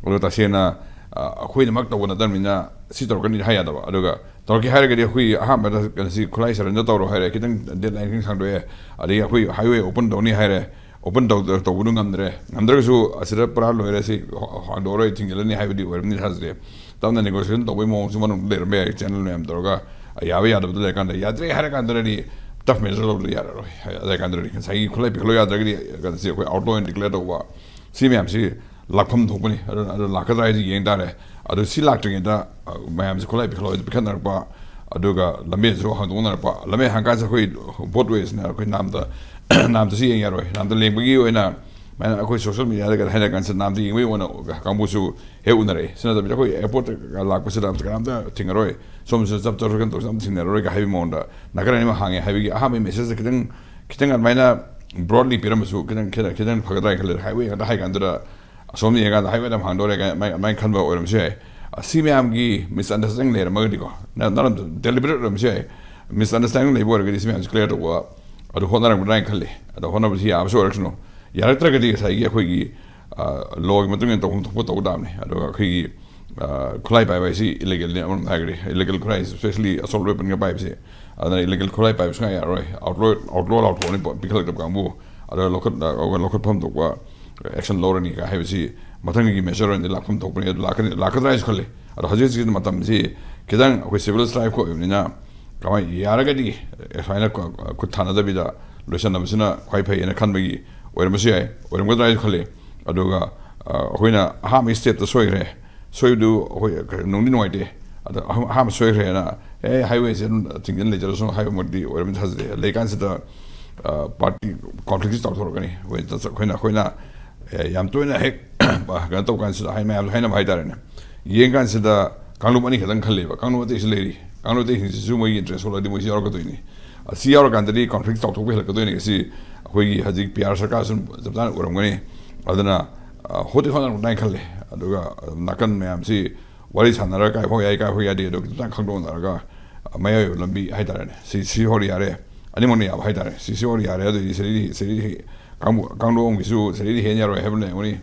ꯑꯗꯣ ꯇꯁꯦꯡꯅ, ꯑ, ꯑꯩꯈꯣꯏꯅꯃꯛ ꯇꯧꯕ ꯅꯠꯇꯕꯅꯤꯅ ꯁꯤ ꯇꯧꯔꯛꯀꯅꯤ ꯍꯥꯏ ꯌꯥꯗꯕ꯫ ꯑꯗꯨꯒ ꯇꯧꯔꯛꯀꯦ ꯍꯥꯏꯔꯒꯗꯤ ꯑꯩꯈꯣꯏ ꯑꯍꯥꯟꯕꯗ ꯀꯩꯅꯣꯁꯤ ꯈꯨꯠꯂꯥꯏ surrender ꯇꯧꯔꯣ ꯍꯥꯏꯔꯦ, ꯈꯤꯇꯪ deadline ꯈꯤꯇꯪ ꯁꯥꯡꯗꯣꯛꯑꯦ, ꯑꯗꯒꯤ ꯑꯩꯈꯣꯏ highway open ꯇꯧꯅꯤ ꯍꯥꯏꯔꯦ, open ꯇꯧꯗ-, ꯇꯧꯕꯗꯨ ꯉꯝꯗ꯭ꯔꯦ꯫ ꯉꯝꯗ꯭ꯔꯒꯁꯨ ꯑꯁꯤꯗ ꯄꯨꯔꯥ ꯂꯣꯏꯔꯦ, ꯁꯤ ꯍ-, ꯍꯥꯡꯗꯣꯛꯑꯔꯣꯏ, ꯊꯤꯡꯖꯤꯜꯂꯅꯤ ꯍꯥꯏꯕꯗꯤ ꯑꯣꯏꯔꯝꯅꯤ ꯊꯥꯖꯗꯦ꯫ ꯇꯞꯅ negotiation ꯇꯧꯕꯒꯤ ꯃꯑꯣꯡꯁꯨ ꯃꯅꯨꯡꯗ ꯂꯩꯔꯝꯕ ꯌꯥꯏ, channel ꯃꯌꯥꯝ ꯇꯧꯔꯒ꯫ ꯌꯥꯕ ꯌꯥꯗꯕꯗ ꯂꯩꯔꯀꯥꯟꯗ, ꯌꯥꯗ꯭ꯔꯦ ꯍꯥꯏꯔ ꯀꯥꯟꯗꯗꯤ tough measure ꯂꯧꯗ꯭ꯔꯗꯤ ꯌꯥꯔꯔꯣꯏ꯫ ꯑꯗꯨ ꯀꯥꯟꯗꯗꯤ ꯉꯁꯥꯏꯒꯤ ꯈꯨꯠꯂꯥꯏ ꯄꯤꯈꯠꯂꯣ ꯌꯥꯗ꯭ꯔꯒꯗꯤ, ꯀꯩꯅꯣꯁꯤ ꯑꯩꯈꯣꯏ outlaw ꯑꯣꯏꯅ declare ꯇꯧꯕ, ꯁꯤ ꯃꯌꯥꯝꯁꯤ ꯂꯥꯛꯐꯝ ꯊꯣꯛꯄꯅꯤ꯫ ꯑꯗꯨ, ꯑꯗꯨ ꯂꯥꯛꯀꯗ꯭ꯔꯥ ꯍꯥꯏꯁꯤ ꯌꯦꯡ ꯇꯥꯔꯦ꯫ ꯑꯗꯨ ꯁꯤ ꯂꯥꯛꯇ꯭ꯔꯤꯉꯩꯗ, ꯑ, ꯃꯌꯥꯝꯁꯦ ꯈꯨꯠꯂꯥꯏ ꯄꯤꯈꯠꯂꯣ ꯍꯥꯏꯗꯨ ꯄꯤꯈꯠꯅꯔꯛꯄ, ꯑꯗꯨꯒ ꯂꯝꯕꯦꯟꯁꯨ ꯍꯥꯡꯗꯣꯛꯅꯔꯛꯄ꯫ ꯂꯝꯕꯦꯟ ꯍꯥꯡꯀꯥꯟꯁꯤꯗ ꯑꯩꯈꯣꯏ both waysꯅ ꯑꯩꯈꯣꯏ ꯅꯥꯝꯇ, ꯅꯥꯝꯇꯁꯨ ꯌꯦꯡ ꯌꯥꯔꯣꯏ꯫ ꯅꯥꯝꯇ ꯂꯦꯡꯕꯒꯤ ꯑꯣꯏꯅ ꯃꯥꯏꯅ ꯑꯩꯈꯣꯏ social mediaꯗ ꯀꯩꯅꯣ ꯍꯥꯏꯅꯔ ꯀꯥꯟꯁꯤꯗ ꯅꯥꯝꯇ ꯌꯦꯡꯕꯒꯤ ꯑꯣꯏꯅ ꯀꯥꯡꯕꯨꯁꯨ ꯍꯦꯛ ꯎꯅꯔꯛꯏ꯫ ꯁꯤ ꯅꯠꯇꯕꯤꯗ ꯑꯩꯈꯣꯏ airportꯇ ꯂꯥꯛꯄꯁꯤꯗ ꯑꯝꯇ ꯀꯅꯥꯝꯇ ꯊꯤꯡꯉꯔꯣꯏ, ꯁꯣꯝꯁꯤꯗ ꯆꯞ ꯆꯞ ꯀꯩꯅꯣ ꯇꯧꯁꯤ ꯑꯝꯇ ꯊꯤꯡꯅꯔꯔꯣꯏꯒ ꯍꯥꯏꯕꯒꯤ ꯃꯑꯣꯡꯗ ꯅꯥꯀꯟ ꯑꯅꯤꯃꯛ ꯍꯥꯡꯉꯦ ꯍꯥꯏꯕꯒꯤ ꯑꯍꯥꯟꯕꯒꯤ messageꯁꯦ ꯈꯤꯇꯪ, ꯈꯤꯇꯪ ꯑꯗꯨꯃꯥꯏꯅ broadly ꯄꯤꯔꯝꯕꯁꯨ ꯈꯤꯇꯪ, ꯈꯤꯇꯪ, ꯈꯤꯇꯪ ꯐꯒꯗ꯭ꯔꯥ ꯍꯥꯏꯅ ꯈꯜꯂꯦ꯫ Highway ꯉꯥꯛꯇ ꯍꯥꯏ ꯀꯥꯟꯗꯨꯗ ꯑꯁꯣꯝꯗ ꯌꯦꯡꯀꯥꯟꯗ highway ꯑꯗꯨꯝ ꯍꯥꯡꯗꯣꯔꯦ ꯀꯥꯏꯅ ꯑꯗꯨꯃꯥꯏꯅ, ꯑꯗꯨꯃꯥꯏꯅ ꯈꯟꯕ ꯑꯣꯏꯔꯝꯕꯁꯨ ꯌꯥꯏ꯫ ꯑꯁꯤ ꯃꯌꯥꯝꯒꯤ misunderstanding ꯂꯩꯔꯝꯃꯒꯗꯤꯀꯣ, ꯅ-, ꯅꯠꯇ꯭ꯔꯒ deliberate ꯑꯣꯏꯔꯝꯕꯁꯨ ꯌꯥꯏ, misunderstanding ꯂꯩꯕ ꯑꯣꯏꯔꯒꯗꯤ ꯁꯤ ꯃꯌꯥꯝꯁꯦ clear ꯇꯧꯕ ꯑꯗꯨ ꯍꯣꯠꯅꯔꯝꯒꯗ꯭ꯔꯥ ꯍꯥꯏꯅ ꯈꯜꯂꯤ꯫ ꯑꯗꯣ ꯍꯣꯠꯅꯕꯁꯤ ꯌꯥꯕꯁꯨ ꯑꯣꯏꯔꯁꯅꯨ, ꯌꯥꯔꯛꯇ꯭ꯔꯒꯗꯤ ꯉꯁꯥꯏꯒꯤ ꯑꯩꯈꯣꯏꯒꯤ, ꯑ, lawꯒꯤ ꯃꯇꯨꯡ ꯏꯟꯅ ꯇꯧꯐꯝ ꯊꯣꯛꯄ ꯇꯧꯕ ꯇꯥꯕꯅꯤ꯫ ꯑꯗꯨꯒ ꯑꯩꯈꯣꯏꯒꯤ, ꯑ, ꯈꯨꯠꯂꯥꯏ ꯄꯥꯏꯕ ꯍꯥꯏꯁꯤ illegalꯅꯤ ꯑꯃꯔꯣꯝꯗ ꯍꯥꯏꯔꯒꯗꯤ, illegal ꯈꯨꯠꯂꯥꯏ, especially assault weaponꯒ ꯄꯥꯏꯕꯁꯦ꯫ ꯑꯗꯨꯅ illegal ꯈꯨꯠꯂꯥꯏ ꯄꯥꯏꯕ ꯁꯨꯡꯌꯥ ꯌꯥꯔꯔꯣꯏ꯫ Outlaw, outlaw ꯂꯥꯎꯊꯣꯛꯑꯅꯤ ꯄꯤꯈꯠꯂꯛꯇꯕ ꯀꯥꯡꯕꯨ꯫ ꯑꯗꯨꯒ ꯂꯧꯈꯠ-, ꯑ, ꯂꯧꯈꯠꯐꯝ ꯊꯣꯛꯄ action ꯂꯧꯔꯅꯤ ꯀꯥꯏ ꯍꯥꯏꯕꯁꯤ ꯃꯊꯪꯒꯤ measure ꯑꯣꯏꯅꯗꯤ ꯂꯥꯛꯐꯝ ꯊꯣꯛꯄꯅꯤ꯫ ꯑꯗꯨ ꯂꯥꯛꯀꯅꯤ, ꯂꯥꯛꯀꯗ꯭ꯔꯥ ꯍꯥꯏꯁꯨ ꯈꯜꯂꯤ꯫ ꯑꯗꯣ ꯍꯧꯖꯤꯛ ꯍꯧꯖꯤꯛꯀꯤ ꯃꯇꯝꯁꯤ ꯈꯤꯇꯪ ꯑꯩꯈꯣꯏ civil strife ꯑꯣꯏꯕꯅꯤꯅ ꯀꯃꯥꯏ ꯌꯥꯔꯒꯗꯤ ꯁꯨꯃꯥꯏꯅ ꯈꯨ-, ꯈꯨꯠ ꯊꯥꯅꯗꯕꯤꯗ ꯂꯣꯏꯁꯟꯅꯕꯁꯤꯅ ꯈ꯭ꯋꯥꯏ ꯐꯩꯌꯦꯅ ꯈꯟꯕꯒꯤ ꯑꯣꯏꯔꯝꯕꯁꯨ ꯌꯥꯏ, ꯑꯣꯏꯔꯝꯒꯗ꯭ꯔꯥ ꯍꯥꯏꯁꯨ ꯈꯜꯂꯤ꯫ ꯑꯗꯨꯒ, ꯑ, ꯑꯩꯈꯣꯏꯅ ꯑꯍꯥꯟꯕꯒꯤ stepꯇ ꯁꯣꯏꯈ꯭ꯔꯦ, ꯁꯣꯏꯕꯗꯨ ꯑꯩꯈꯣꯏ ꯀꯩ-, ꯅꯨꯡꯗꯤ ꯅꯨꯡꯉꯥꯏꯇꯦ꯫ ꯑꯗꯣ ꯑꯍ-, ꯑꯍꯥꯟꯕ ꯁꯣꯏꯈ꯭ꯔꯦꯅ, "ꯑꯦ, highwayꯁꯦ ꯑꯗꯨꯝ ꯊꯤꯡꯖꯤꯟ ꯂꯩꯖꯔꯁꯅꯨ" ꯍꯥꯏꯕꯃꯛꯇꯤ ꯑꯣꯏꯔꯝꯅꯤ ꯊꯥꯖꯗꯦ꯫ ꯂꯩꯀꯥꯟꯁꯤꯗ, ꯑ, party conflictꯁꯤ ꯆꯥꯎꯊꯣꯔꯛꯀꯅꯤ꯫ ꯑꯩꯈꯣꯏ ꯇ-, ꯑꯩꯈꯣꯏꯅ, ꯑꯩꯈꯣꯏꯅ, ꯑꯦ, ꯌꯥꯝ ꯇꯣꯏꯅ ꯍꯦꯛ ꯀꯩꯅꯣ ꯇꯧ ꯀꯥꯟꯁꯤꯗ, ꯍꯥꯏ, ꯃꯌꯥꯝꯁꯨ ꯍꯥꯏꯅꯕ ꯍꯥꯏꯇꯥꯔꯦꯅꯦ, ꯌꯦꯡ ꯀꯥꯟꯁꯤꯗ ꯀꯥꯡꯂꯨꯞ ꯑꯅꯤꯈꯛꯇꯪ ꯈꯜꯂꯦꯕ꯫ ꯀꯥꯡꯂꯨꯞ ꯑꯇꯩꯁꯨ ꯂꯩꯔꯤ꯫ ꯀꯥꯡꯂꯨꯞ ꯑꯇꯩꯁꯤꯡꯁꯤꯁꯨ ꯃꯣꯏꯒꯤ interest ꯁꯣꯛꯂꯗꯤ ꯃꯣꯏꯁꯨ ꯌꯥꯎꯔꯛꯀꯗꯣꯏꯅꯤ꯫ ꯑꯁꯤ ꯌꯥꯎꯔꯀꯥꯟꯗꯗꯤ conflict ꯆꯥꯎꯊꯣꯛꯄ ꯍꯦꯜꯂꯛꯀꯗꯣꯏꯅꯤ꯫ ꯑꯁꯤ ꯑꯩꯈꯣꯏꯒꯤ ꯍꯧꯖꯤꯛ ꯄꯤ ꯑꯥꯔ ꯁꯔꯀꯥꯔꯁꯨ ꯆꯞ ꯆꯥꯅ ꯎꯔꯝꯒꯅꯤ꯫ ꯑꯗꯨꯅ ꯍꯣꯠꯇꯤ ꯍꯣꯠꯅꯔꯛꯄꯅ ꯈꯜꯂꯦ꯫ ꯑꯗꯨꯒ ꯅꯥꯀꯟ ꯃꯌꯥꯝꯁꯤ ꯋꯥꯔꯤ ꯁꯥꯟꯅꯔꯒ ꯀꯥꯏ ꯐꯥꯎ ꯌꯥꯏ, ꯀꯥꯏ ꯐꯥꯎ ꯌꯥꯗꯦ, ꯑꯗꯨ ꯈꯤꯇꯪ ꯈꯪꯗꯣꯛꯅꯔꯒ ꯃꯌꯥꯏ ꯑꯣꯏꯕ ꯂꯝꯕꯤ ꯍꯥꯏꯇꯥꯔꯦꯅꯦ, ꯁꯤ, ꯁꯤ ꯐꯥꯎꯗꯤ ꯌꯥꯔꯦ, ꯑꯅꯤꯃꯛꯅ ꯌꯥꯕ ꯍꯥꯏꯇꯥꯔꯦ, ꯁꯤ, ꯁꯤ ꯐꯥꯎꯗꯤ ꯌꯥꯔꯦ꯫ ꯑꯗꯨꯗꯤ ꯁꯤꯗꯩꯗꯤ, ꯁꯤꯗꯩꯗꯤ ꯀꯥꯡꯕꯨ, ꯀꯥꯡꯂꯣꯡꯒꯤꯁꯨ ꯁꯤꯗꯩꯗꯤ ꯍꯦꯟ ꯌꯥꯔꯣꯏ ꯍꯥꯏꯕ ꯂꯩꯔꯝꯒꯅꯤ,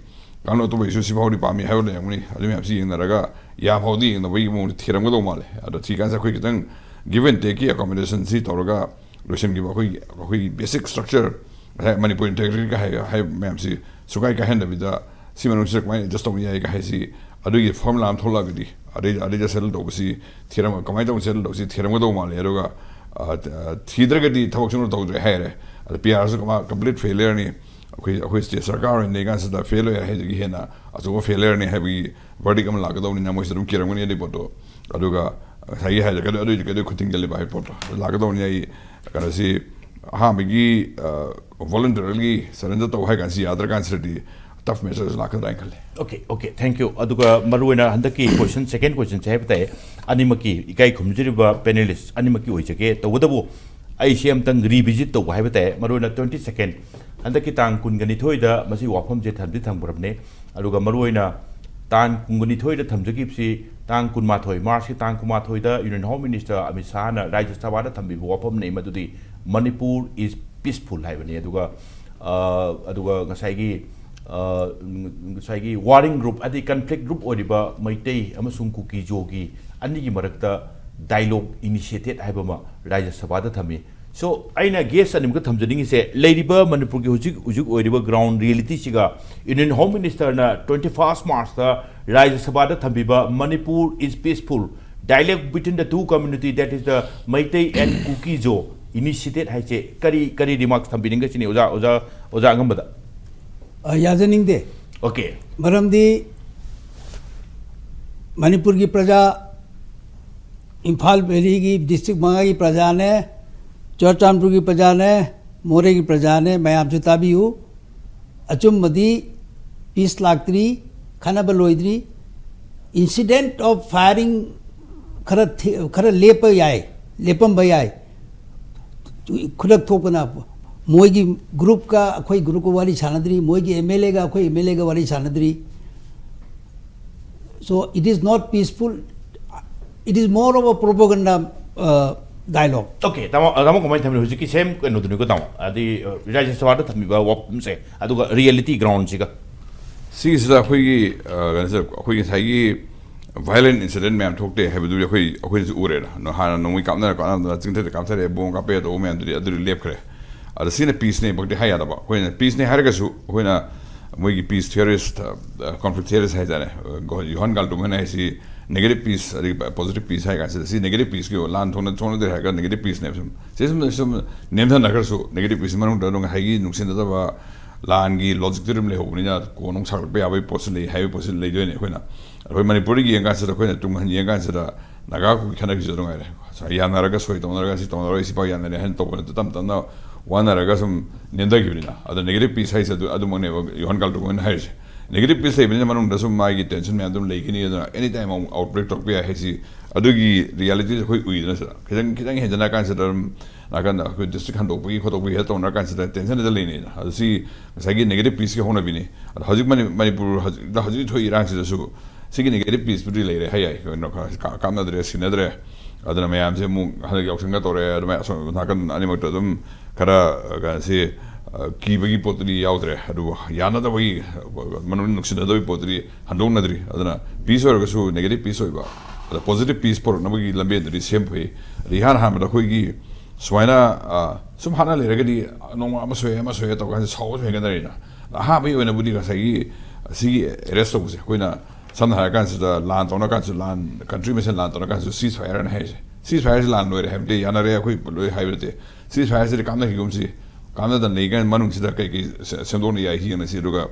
ꯀꯥꯡꯂꯣꯟ ꯑꯇꯣꯞꯄꯒꯤꯁꯨ ꯁꯤ ꯐꯥꯎꯗꯤ ꯄꯥꯝꯃꯤ ꯍꯥꯏꯕ ꯂꯩꯔꯝꯒꯅꯤ꯫ ꯑꯗꯨ ꯃꯌꯥꯝꯁꯤ ꯌꯦꯡꯅꯔꯒ ꯌꯥꯝ ꯐꯥꯎꯗꯤ ꯌꯦꯡꯅꯕꯒꯤ ꯃꯑꯣꯡꯗ ꯊꯤꯔꯝꯒꯗꯧ ꯃꯥꯜꯂꯦ꯫ ꯑꯗꯣ ꯊꯤꯀꯥꯟꯁꯤꯗ ꯑꯩꯈꯣꯏ ꯈꯤꯇꯪ give and take ꯀꯤ accommodation ꯁꯤ ꯇꯧꯔꯒ ꯂꯣꯏꯁꯤꯟꯈꯤꯕ ꯑꯩꯈꯣꯏꯒꯤ, ꯑꯩꯈꯣꯏꯒꯤ basic structure, ꯉꯁꯥꯏ ꯃꯅꯤꯄꯨꯔ integrity ꯀ ꯍꯥꯏ, ꯍꯥꯏꯕ ꯃꯌꯥꯝꯁꯤ ꯁꯨꯡꯀꯥꯏ ꯀꯥꯏꯍꯟꯗꯕꯤꯗ ꯁꯤ ꯃꯅꯨꯡꯁꯤꯗ ꯀꯃꯥꯏꯅ adjust ꯇꯧꯕ ꯌꯥꯏꯒ ꯍꯥꯏꯁꯤ, ꯑꯗꯨꯒꯤ formula ꯑꯃ ꯊꯣꯛꯂꯛꯑꯒꯗꯤ ꯑꯗꯩ, ꯑꯗꯩꯗ settle ꯇꯧꯕꯁꯤ ꯊꯤꯔꯝ-, ꯀꯃꯥꯏꯅ ꯇꯧꯅ settle ꯇꯧꯁꯤ ꯊꯤꯔꯝꯒꯗꯧ ꯃꯥꯜꯂꯦ꯫ ꯑꯗꯨꯒ, ꯑ, ꯑ, ꯊꯤꯗ꯭ꯔꯒꯗꯤ ꯊꯕꯛ ꯁꯨꯡꯇꯧ ꯇꯧꯗ꯭ꯔꯦ ꯍꯥꯏꯔꯦ꯫ ꯑꯗ P R ꯁꯨ ꯀꯃꯥꯏ-, complete failure ꯅꯤ꯫ ꯑꯩꯈꯣꯏ, ꯑꯩꯈꯣꯏ state ꯁꯔꯀꯥꯔ ꯑꯣꯏꯅ ꯂꯩꯀꯥꯟꯁꯤꯗ fail ꯑꯣꯏꯔꯦ ꯍꯥꯏꯗꯨꯒꯤ ꯍꯦꯟꯅ ꯑꯆꯧꯕ failure ꯅꯤ ꯍꯥꯏꯕꯒꯤ verdict ꯑꯃ ꯂꯥꯛꯀꯗꯧꯅꯤꯅ ꯃꯣꯏꯁꯨ ꯑꯗꯨꯝ ꯀꯤꯔꯝꯒꯅꯤ ꯑꯗꯨꯒꯤ ꯄꯣꯠꯇꯣ꯫ ꯑꯗꯨꯒ ꯉꯁꯥꯏꯒꯤ ꯍꯥꯏꯗꯣ ꯀꯩꯗꯧ-, ꯑꯗꯨꯏꯗꯤ ꯀꯩꯗꯧ ꯈꯨꯠꯊꯤꯡ ꯆꯠꯂꯤꯕ ꯍꯥꯏꯕ ꯄꯣꯠꯇꯣ ꯂꯥꯛꯀꯗꯧꯅꯤ꯫ ꯑꯩ ꯀꯩꯅꯣꯁꯤ ꯑꯍꯥꯟꯕꯒꯤ, ꯑ, voluntarily surrender ꯇꯧ ꯍꯥꯏ ꯀꯥꯟꯁꯤ ꯌꯥꯗ꯭ꯔꯀꯥꯟꯁꯤꯗꯗꯤ tough measures ꯂꯥꯛꯀꯗ꯭ꯔꯥ ꯍꯥꯏꯅ ꯈꯜꯂꯤ꯫ Okay, okay, thank you. ꯑꯗꯨꯒ ꯃꯔꯨꯑꯣꯏꯅ ꯍꯟꯗꯛꯀꯤ question, second question ꯁꯦ ꯍꯥꯏꯕ ꯇꯥꯏ, ꯑꯅꯤꯃꯛꯀꯤ ꯏꯀꯥꯏ ꯈꯨꯝꯖꯔꯤꯕ panelist ꯑꯅꯤꯃꯛꯀꯤ ꯑꯣꯏꯖꯒꯦ꯫ ꯇꯧꯕꯇꯕꯨ ꯑꯩꯁꯦ ꯑꯝꯇꯪ revisit ꯇꯧꯕ ꯍꯥꯏꯕ ꯇꯥꯏ, ꯃꯔꯨꯑꯣꯏꯅ twenty second, ꯍꯟꯗꯛꯀꯤ ꯇꯥꯡ ꯀꯨꯟꯒ ꯅꯤꯊꯣꯏꯗ ꯃꯁꯤ ꯋꯥꯐꯝꯁꯦ ꯊꯝꯗꯤ ꯊꯝꯈ꯭ꯔꯕꯅꯦ꯫ ꯑꯗꯨꯒ ꯃꯔꯨꯑꯣꯏꯅ ꯇꯥꯡ ꯀꯨꯟꯒ ꯅꯤꯊꯣꯏꯗ ꯊꯝꯖꯈꯤꯕꯁꯤ ꯇꯥꯡ ꯀꯨꯟꯃꯥꯊꯣꯏ, March ꯀꯤ ꯇꯥꯡ ꯀꯨꯟꯃꯥꯊꯣꯏꯗ Union Home Minister ꯑꯃꯤꯠ ꯁꯥꯍꯅ ꯔꯥꯖ꯭ꯌ ꯁꯚꯥꯗ ꯊꯝꯕꯤꯕ ꯋꯥꯐꯝꯅꯤ, ꯃꯗꯨꯗꯤ "Manipur is peaceful" ꯍꯥꯏꯕꯅꯤ꯫ ꯑꯗꯨꯒ, ꯑ, ꯑꯗꯨꯒ ꯉꯁꯥꯏꯒꯤ, ꯑ, ꯉꯁꯥꯏꯒꯤ warring group, ꯑꯗꯩ conflict group ꯑꯣꯏꯔꯤꯕ ꯃꯩꯇꯩ ꯑꯃꯁꯨꯡ ꯀꯨꯀꯤ ꯖꯣꯒꯤ ꯑꯅꯤꯒꯤ ꯃꯔꯛꯇ dialogue initiated ꯍꯥꯏꯕ ꯑꯃ ꯔꯥꯖ꯭ꯌ ꯁꯚꯥꯗ ꯊꯝꯃꯤ꯫ So, ꯑꯩꯅ guest ꯑꯅꯤꯃꯛꯇ ꯊꯝꯖꯅꯤꯡꯉꯤꯁꯦ, ꯂꯩꯔꯤꯕ ꯃꯅꯤꯄꯨꯔꯒꯤ ꯍꯧꯖꯤꯛ ꯍꯧꯖꯤꯛ ꯑꯣꯏꯔꯤꯕ ground reality ꯁꯤꯒ Union Home Minister ꯅ twenty first March ꯇ ꯔꯥꯖ꯭ꯌ ꯁꯚꯥꯗ ꯊꯝꯕꯤꯕ "Manipur is peaceful", dialogue between the two community, that is the Meitei and Kuki Zo initiated ꯍꯥꯏꯁꯦ ꯀꯔꯤ, ꯀꯔꯤ remarks ꯊꯝꯕꯤꯅꯤꯡꯒꯦ ꯁꯤꯅꯤ ꯑꯣꯖꯥ, ꯑꯣꯖꯥ, ꯑꯣꯖꯥ ꯑꯉꯝꯕꯗ? ꯑ, ꯌꯥꯖꯅꯤꯡꯗꯦ꯫ Okay. ꯃꯔꯝꯗꯤ ꯃꯅꯤꯄꯨꯔꯒꯤ ꯄ꯭ꯔꯖꯥ, ꯏꯝꯐꯥꯜ ꯚꯦꯂꯤꯒꯤ district ꯃꯉꯥꯒꯤ ꯄ꯭ꯔꯖꯥꯅꯦ, ꯆꯨꯔꯆꯥꯟꯄꯨꯔꯒꯤ ꯄ꯭ꯔꯖꯥꯅꯦ, ꯃꯣꯔꯦꯒꯤ ꯄ꯭ꯔꯖꯥꯅꯦ, ꯃꯌꯥꯝꯁꯨ ꯇꯥꯕꯤꯌꯨ꯫ ꯑꯆꯨꯝꯕꯗꯤ peace ꯂꯥꯛꯇ꯭ꯔꯤ, ꯈꯠꯅꯕ ꯂꯣꯏꯗ꯭ꯔꯤ꯫ Incident of firing ꯈꯔ ꯊꯦ-, ꯈꯔ ꯂꯦꯞꯄ ꯌꯥꯏ, ꯂꯦꯞꯄꯝꯕ ꯌꯥꯏ꯫ ꯈꯨꯗꯛ ꯊꯣꯛꯄꯅ ꯃꯣꯏꯒꯤ ꯒ꯭ꯔꯨꯞꯀ ꯑꯩꯈꯣꯏ ꯒ꯭ꯔꯨꯞꯀ ꯋꯥꯔꯤ ꯁꯥꯟꯅꯗ꯭ꯔꯤ, ꯃꯣꯏꯒꯤ ꯑꯦꯝ ꯑꯦꯜ ꯑꯦꯒ ꯑꯩꯈꯣꯏ ꯑꯦꯝ ꯑꯦꯜ ꯑꯦꯒ ꯋꯥꯔꯤ ꯁꯥꯟꯅꯗ꯭ꯔꯤ꯫ So it is not peaceful, it is more of a propaganda uh, dialogue. Okay, ꯇꯥꯃꯣ, ꯇꯥꯃꯣ ꯀꯃꯥꯏꯅ ꯊꯝꯃꯤ? ꯍꯧꯖꯤꯛꯀꯤ ꯁꯦꯝ ꯀꯩꯅꯣꯗꯨꯅꯤꯀꯣ ꯇꯥꯃꯣ, ꯍꯥꯏꯗꯤ ꯔꯥꯖ꯭ꯌ ꯁꯚꯥꯗ ꯊꯝꯃꯤꯕ ꯋꯥꯐꯝꯁꯦ ꯑꯗꯨꯒ ꯔꯤꯌꯦꯂꯤꯇꯤ ꯒ꯭ꯔꯥꯎꯟꯁꯤꯒ꯫ ꯁꯤꯒꯤꯁꯤꯗ ꯑꯩꯈꯣꯏꯒꯤ ꯑ, ꯀꯩꯅꯣꯁꯦ, ꯑꯩꯈꯣꯏꯒꯤ ꯉꯁꯥꯏꯒꯤ violent incident ꯃꯌꯥꯝ ꯊꯣꯛꯇꯦ ꯍꯥꯏꯕꯗꯨꯗꯤ ꯑꯩꯈꯣꯏ ꯑꯩꯈꯣꯏꯅꯁꯨ ꯎꯔꯦꯅ꯫ ꯅ- ꯍꯥꯟꯅ ꯅꯣꯡꯃꯩ ꯀꯥꯞꯅꯔ ꯀꯥꯞꯅꯗꯅ ꯆꯤꯡꯊꯛꯇ ꯀꯥꯞꯊꯔꯛꯑꯦ, ꯕꯣꯝ ꯀꯥꯞꯄꯦ ꯇꯧꯕ ꯃꯌꯥꯝꯗꯨꯗꯤ ꯑꯗꯨꯗꯤ ꯂꯦꯞꯈ꯭ꯔꯦ꯫ ꯑꯗ ꯁꯤꯅ ꯄꯤꯁꯅꯦ ꯐꯛꯇꯤ ꯍꯥꯏ ꯌꯥꯗꯕ꯫ ꯑꯩꯈꯣꯏꯅ ꯄꯤꯁꯅꯦ ꯍꯥꯏꯔꯒꯁꯨ ꯑꯩꯈꯣꯏꯅ ꯃꯣꯏꯒꯤ ꯄꯤꯁ ꯊꯤꯌꯔꯤꯁ, ꯀꯣꯟꯐ꯭ꯂꯤꯛ ꯊꯤꯌꯔꯤꯁ ꯍꯥꯏꯇꯥꯔꯦ, ꯌꯣꯍꯥꯟ ꯒꯥꯜꯇꯣꯃꯦꯟ ꯍꯥꯏꯁꯤ ꯅꯦꯒꯦꯇꯤꯚ ꯄꯤꯁ ꯑꯗꯒꯤ ꯄꯣꯖꯤꯇꯤꯚ ꯄꯤꯁ ꯍꯥꯏ ꯀꯥꯟꯁꯤꯗ ꯁꯤ ꯅꯦꯒꯦꯇꯤꯚ ꯄꯤꯁꯀꯤ ꯂꯥꯟ ꯊꯣꯛꯅ ꯊꯣꯛꯅꯗ꯭ꯔꯦ ꯍꯥꯏꯔꯒ ꯅꯦꯒꯦꯇꯤꯚ ꯄꯤꯁꯅꯦꯕ꯫ ꯁꯨꯝ ꯁꯤ ꯁꯨꯝ ꯁꯨꯝ ꯅꯦꯝꯊꯅꯈ꯭ꯔꯁꯨ ꯅꯦꯒꯦꯇꯤꯚ ꯄꯤꯁ ꯃꯅꯨꯡꯗ ꯑꯗꯨꯝ ꯉꯁꯥꯏꯒꯤ ꯅꯨꯡꯁꯤꯅꯗꯕ ꯂꯥꯟꯒꯤ ꯂꯣꯖꯤꯛꯇꯨ ꯑꯗꯨꯝ ꯂꯩꯍꯧꯕꯅꯤꯅ ꯀꯣꯟꯅ ꯑꯃꯨꯛ ꯁꯥꯒꯠꯂꯛꯄ ꯌꯥꯕꯒꯤ ꯄꯣꯠꯁꯨ ꯂꯩ ꯍꯥꯏꯕꯒꯤ ꯄꯣꯠꯁꯨ ꯂꯩꯗꯣꯏꯅꯦ꯫ ꯑꯩꯈꯣꯏꯅ ꯑꯩꯈꯣꯏ ꯃꯅꯤꯄꯨꯔꯗ ꯌꯦꯡꯀꯥꯟꯁꯤꯗ ꯑꯩꯈꯣꯏꯅ ꯇꯨꯡ ꯍꯟ ꯌꯦꯡꯀꯥꯟꯁꯤꯗ ꯅꯥꯒꯥ ꯀꯨꯀꯤ ꯈꯠꯅꯈꯤꯕꯁꯨ ꯑꯗꯨꯝ ꯉꯥꯏꯔꯦ꯫ ꯉꯁꯥꯏ ꯌꯥꯅꯔꯒ ꯁꯣꯏ ꯇꯧꯅꯔꯒ ꯁꯤ ꯇꯧꯅꯔꯣꯏ ꯁꯤ ꯄꯥꯎ ꯌꯥꯅꯔꯦ ꯍꯥꯏꯅ ꯇꯧꯕ ꯅꯠꯇꯦ꯫ ꯇꯞ ꯇꯞꯅ ꯋꯥꯅꯔꯒ ꯁꯨꯝ ꯅꯦꯝꯊꯈꯤꯕꯅꯤꯅ꯫ ꯑꯗꯣ ꯅꯦꯒꯦꯇꯤꯚ ꯄꯤꯁ ꯍꯥꯏꯁꯦ ꯑꯗꯨ ꯑꯗꯨꯃꯛꯅꯦꯕ ꯌꯣꯍꯥꯟ ꯒꯥꯜꯇꯣꯃꯦꯟ ꯍꯥꯏꯔꯤꯁꯦ꯫ ꯅꯦꯒꯦꯇꯤꯚ ꯄꯤꯁ ꯂꯩꯕꯅꯤꯅ ꯃꯅꯨꯡꯗ ꯁꯨꯝ ꯃꯥꯒꯤ ꯇꯦꯟꯁꯟ ꯃꯌꯥꯝ ꯑꯗꯨꯝ ꯂꯩꯒꯅꯤ, ꯑꯗꯨꯅ ꯑꯦꯅꯤ ꯇꯥꯏꯝ ꯑꯃꯨꯛ ꯑꯥꯎꯠꯕ꯭ꯔꯦꯛ ꯇꯧꯔꯛꯄ ꯌꯥꯏ ꯍꯥꯏꯁꯤ꯫ ꯑꯗꯨꯒꯤ ꯔꯤꯌꯦꯂꯤꯇꯤꯁꯦ ꯑꯩꯈꯣꯏ ꯎꯏꯗꯅ ꯁꯤꯗ ꯈꯤꯇꯪ ꯈꯤꯇꯪ ꯍꯦꯟꯖꯟꯅ ꯀꯥꯟꯁꯤꯗ ꯑꯗꯨꯝ ꯅꯥꯀꯟꯗ ꯑꯩꯈꯣꯏ ꯗꯤꯁꯇ꯭ꯔꯤꯛ ꯍꯟꯗꯣꯛꯄꯒꯤ ꯈꯣꯠꯇꯣꯛꯄꯒꯤ ꯍꯦꯛ ꯇꯧꯅꯔ ꯀꯥꯟꯁꯤꯗ ꯇꯦꯟꯁꯟꯗ ꯂꯩꯅꯩꯅ꯫ ꯑꯗꯣ ꯁꯤ ꯉꯁꯥꯏꯒꯤ ꯅꯦꯒꯦꯇꯤꯚ ꯄꯤꯁꯀꯤ ꯍꯧꯅꯕꯤꯅꯤ꯫ ꯑꯗꯣ ꯍꯧꯖꯤꯛ ꯃꯅꯤ- ꯃꯅꯤꯄꯨꯔ ꯍꯧꯖꯤꯛ ꯍꯧꯖꯤꯛ ꯊꯣꯛꯏ ꯏꯔꯥꯡꯁꯤꯗꯁꯨ ꯁꯤꯒꯤ ꯅꯦꯒꯦꯇꯤꯚ ꯄꯤꯁꯄꯨꯗꯤ ꯂꯩꯔꯦ ꯍꯥꯏ ꯌꯥꯏ, ꯀꯩꯅꯣ ꯈꯔ ꯀꯥ- ꯀꯥꯞꯅꯗ꯭ꯔꯦ, ꯁꯤꯟꯅꯗ꯭ꯔꯦ꯫ ꯑꯗꯨꯅ ꯃꯌꯥꯝꯁꯦ ꯑꯃꯨꯛ ꯍꯟꯗꯛ ꯌꯥꯎꯁꯪꯒ ꯇꯧꯔꯦ, ꯑꯗꯨꯃꯥꯏꯅ ꯑꯁꯣꯝ ꯅꯥꯀꯟ ꯑꯅꯤꯃꯛꯇ ꯑꯗꯨꯝ ꯈꯔ, ꯑ, ꯀꯩꯅꯣꯁꯤ, ꯑ, ꯀꯤꯕꯒꯤ ꯄꯣꯠꯇꯨꯗꯤ ꯌꯥꯎꯗ꯭ꯔꯦ꯫ ꯑꯗꯨꯕꯨ ꯌꯥꯅꯗꯕꯒꯤ, ꯑ, ꯃꯅꯨꯡ ꯅꯨꯡꯁꯤꯅꯗꯕꯒꯤ ꯄꯣꯠꯇꯨꯗꯤ ꯍꯟꯗꯣꯛꯅꯗ꯭ꯔꯤ꯫ ꯑꯗꯨꯅ ꯄꯤꯁ ꯑꯣꯏꯔꯒꯁꯨ ꯅꯦꯒꯦꯇꯤꯚ ꯄꯤꯁ ꯑꯣꯏꯕ, ꯑꯗ ꯄꯣꯖꯤꯇꯤꯚ ꯄꯤꯁ ꯄꯨꯔꯛꯅꯕꯒꯤ ꯂꯝꯕꯦꯟꯗꯨꯗꯤ ꯁꯦꯝ ꯐꯩ꯫ ꯑꯗ ꯏꯍꯥꯟ ꯍꯥꯟꯕꯗ ꯑꯩꯈꯣꯏꯒꯤ ꯁꯨꯃꯥꯏꯅ, ꯑ, ꯁꯨꯝ ꯍꯥꯠꯅ ꯂꯩꯔꯒꯗꯤ ꯅꯣꯡꯃ ꯑꯃ ꯁꯣꯏꯑꯦ, ꯑꯃ ꯁꯣꯏꯑꯦ ꯇꯧꯔꯀꯥꯟꯗ ꯁꯥꯎꯕꯁꯨ ꯍꯦꯟꯒꯠꯅꯔꯤꯅ꯫ ꯑꯍꯥꯟꯕꯒꯤ ꯑꯣꯏꯅꯕꯨꯗꯤ ꯉꯁꯥꯏꯒꯤ ꯁꯤꯒꯤ ꯑꯦꯔꯦꯁ ꯇꯧꯕꯁꯦ ꯑꯩꯈꯣꯏꯅ ꯁꯝꯅ ꯍꯥꯏꯔ ꯀꯥꯟꯁꯤꯗ ꯂꯥꯟ ꯇꯧꯅ ꯀꯥꯟꯁꯤꯗ, ꯂꯥꯟ, ꯀꯟꯇ꯭ꯔꯤ ꯃꯁꯦꯟ ꯂꯥꯟ ꯇꯧꯅ ꯀꯥꯟꯁꯤꯗ cease fireꯅ ꯍꯥꯏꯔꯤꯁꯦ꯫ Cease fireꯁꯤ ꯂꯥꯟ ꯂꯣꯏꯔꯦ ꯍꯥꯏꯕꯗꯤ ꯌꯥꯅꯔꯦ, ꯑꯩꯈꯣꯏ ꯂꯣꯏ ꯍꯥꯏꯕ ꯅꯠꯇꯦ꯫ Cease fireꯁꯤꯗꯤ ꯀꯥꯞꯅꯈꯤꯒꯨꯝꯁꯤ, ꯀꯥꯞꯅꯗꯅ ꯂꯩꯔꯤꯉꯩ ꯃꯅꯨꯡꯁꯤꯗ ꯀꯩ ꯀꯩ ꯁꯦ- ꯁꯦꯝꯗꯣꯛꯅ ꯌꯥꯏ ꯌꯦꯡꯉꯁꯤ, ꯑꯗꯨꯒ,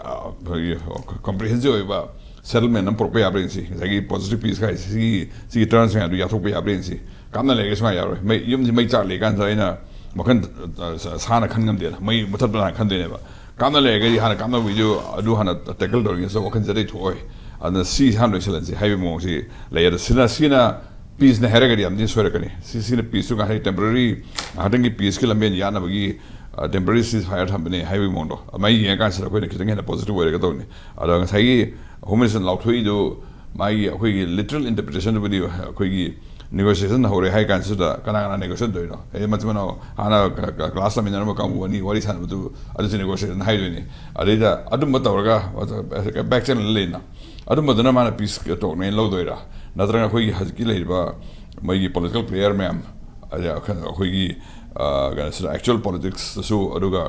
ꯑ, ꯑꯩꯈꯣꯏꯒꯤ comprehensive ꯑꯣꯏꯕ settlement ꯑꯃ ꯄꯨꯔꯛꯄ ꯌꯥꯕ꯭ꯔꯥ ꯌꯦꯡꯁꯤ꯫ ꯉꯁꯥꯏꯒꯤ positive peace ꯍꯥꯏꯁꯤ ꯁꯤꯒꯤ, ꯁꯤꯒꯤ terms ꯃꯌꯥꯝꯗꯨ ꯌꯥꯊꯣꯛꯄ ꯌꯥꯕ꯭ꯔꯥ ꯌꯦꯡꯁꯤ꯫ ꯀꯥꯞꯅ ꯂꯩꯔꯒ ꯁꯨꯃꯥꯏꯅ ꯌꯥꯔꯣꯏ꯫ ꯃꯩ, ꯌꯨꯝꯁꯤ ꯃꯩ ꯆꯥꯛꯂꯤ ꯀꯥꯟꯗ ꯑꯩꯅ ꯋꯥꯈꯜ, ꯑ, ꯁꯥꯅ ꯈꯟ ꯉꯝꯗꯦꯅ꯫ ꯃꯩ ꯃꯨꯊꯠꯄꯅ ꯍꯥꯟꯅ ꯈꯟꯗꯣꯏꯅꯦꯕ꯫ ꯀꯥꯞꯅ ꯂꯩꯔꯒꯗꯤ ꯍꯥꯟꯅ ꯀꯥꯞꯅꯕꯒꯤꯗꯨ ꯑꯗꯨ ꯍꯥꯟꯅ tackle ꯇꯧꯔꯤꯉꯩꯁꯤꯗ ꯋꯥꯈꯜꯁꯦ ꯑꯇꯩ ꯊꯣꯛꯑꯣꯏ꯫ ꯑꯗꯨꯅ ꯁꯤ ꯍꯥꯟꯅ ꯂꯣꯏꯁꯤꯜꯍꯟꯁꯤ ꯍꯥꯏꯕꯒꯤ ꯃꯑꯣꯡꯁꯤ ꯂꯩ꯫ ꯑꯗꯣ ꯁꯤꯅ, ꯁꯤꯅ ꯄꯤꯁꯅ ꯍꯥꯏꯔꯒꯗꯤ ꯌꯥꯝ ꯊꯤꯅ ꯁꯣꯏꯔꯛꯀꯅꯤ꯫ ꯁꯤꯁꯤꯅ ꯄꯤꯁꯁꯨ ꯉꯁꯥꯏ ꯇꯦꯝꯄꯔꯔꯤ, ꯉꯥꯏꯍꯥꯛꯇꯪꯒꯤ ꯄꯤꯁꯀꯤ ꯂꯝꯕꯦꯟ ꯌꯥꯅꯕꯒꯤ, ꯑ, ꯇꯦꯝꯄꯔꯔꯤ ꯁꯤꯖ ꯐꯥꯌꯔ ꯊꯝꯕꯅꯦ ꯍꯥꯏꯕꯒꯤ ꯃꯑꯣꯡꯗꯣ ꯑꯗꯨꯃꯥꯏꯅ ꯌꯦꯡꯉꯀꯥꯟꯁꯤꯗ ꯑꯩꯈꯣꯏꯅ ꯈꯤꯇꯪ ꯍꯦꯟꯅ ꯄꯣꯖꯤꯇꯤꯚ ꯑꯣꯏꯔꯒꯗꯧꯕꯅꯤ꯫ ꯑꯗꯣ ꯉꯁꯥꯏꯒꯤ ꯍꯣꯝ ꯃꯤꯅꯤꯁꯇꯔꯅ ꯂꯥꯎꯊꯣꯛꯏꯗꯨ ꯃꯥꯒꯤ ꯑꯩꯈꯣꯏꯒꯤ ꯂꯤꯇꯔꯦꯜ ꯏꯟꯇꯔꯄ꯭ꯔꯤꯇꯦꯁꯟꯗꯨꯕꯨꯗꯤ ꯑꯩꯈꯣꯏꯒꯤ ꯅꯦꯒꯣꯁꯤꯌꯦꯁꯟ ꯍꯧꯔꯦ ꯍꯥꯏ ꯀꯥꯟꯁꯤꯗ ꯀꯅꯥ ꯀꯅꯥ ꯅꯦꯒꯣꯁꯤꯌꯦꯁꯟ ꯇꯧꯔꯤꯅꯣ? ꯑꯦ, ꯃꯆꯤꯟ ꯃꯅꯥꯎ ꯍꯥꯟꯅ ꯀ-, ꯀ-, ꯀ꯭ꯂꯥꯁ ꯇꯝꯃꯤꯟꯅꯔꯝꯕ ꯀꯥꯡꯕꯨ ꯑꯅꯤ ꯋꯥꯔꯤ ꯁꯥꯟꯅꯕꯗꯨ ꯑꯗꯨꯁꯨ ꯅꯦꯒꯣꯁꯤꯌꯦꯁꯟ ꯍꯥꯏꯗꯣꯏꯅꯤ꯫ ꯑꯗꯩꯗ ꯑꯗꯨꯝꯕ ꯇꯧꯔꯒ ꯕꯦꯛ ꯆꯦꯅꯦꯜ ꯂꯩꯅ ꯑꯗꯨꯝꯕꯗꯨꯅ ꯃꯥꯅ ꯄꯤꯁ ꯇꯣꯛꯅꯦꯅ ꯂꯧꯗꯣꯏꯔꯥ? ꯅꯠꯇ꯭ꯔꯒ ꯑꯩꯈꯣꯏꯒꯤ ꯍꯧꯖꯤꯛꯀꯤ ꯂꯩꯔꯤꯕ ꯃꯣꯏꯒꯤ ꯄꯣꯂꯤꯇꯤꯀꯦꯜ ꯄ꯭ꯂꯦꯌꯔ ꯃꯌꯥꯝ, ꯑꯗꯩ ꯑꯩꯈꯣꯏ-, ꯑꯩꯈꯣꯏꯒꯤ, ꯑ, ꯀꯩꯅꯣꯁꯤꯗ ꯑꯦꯛꯆꯨꯋꯦꯜ ꯄꯣꯂꯤꯇꯤꯛꯁꯇꯁꯨ, ꯑꯗꯨꯒ,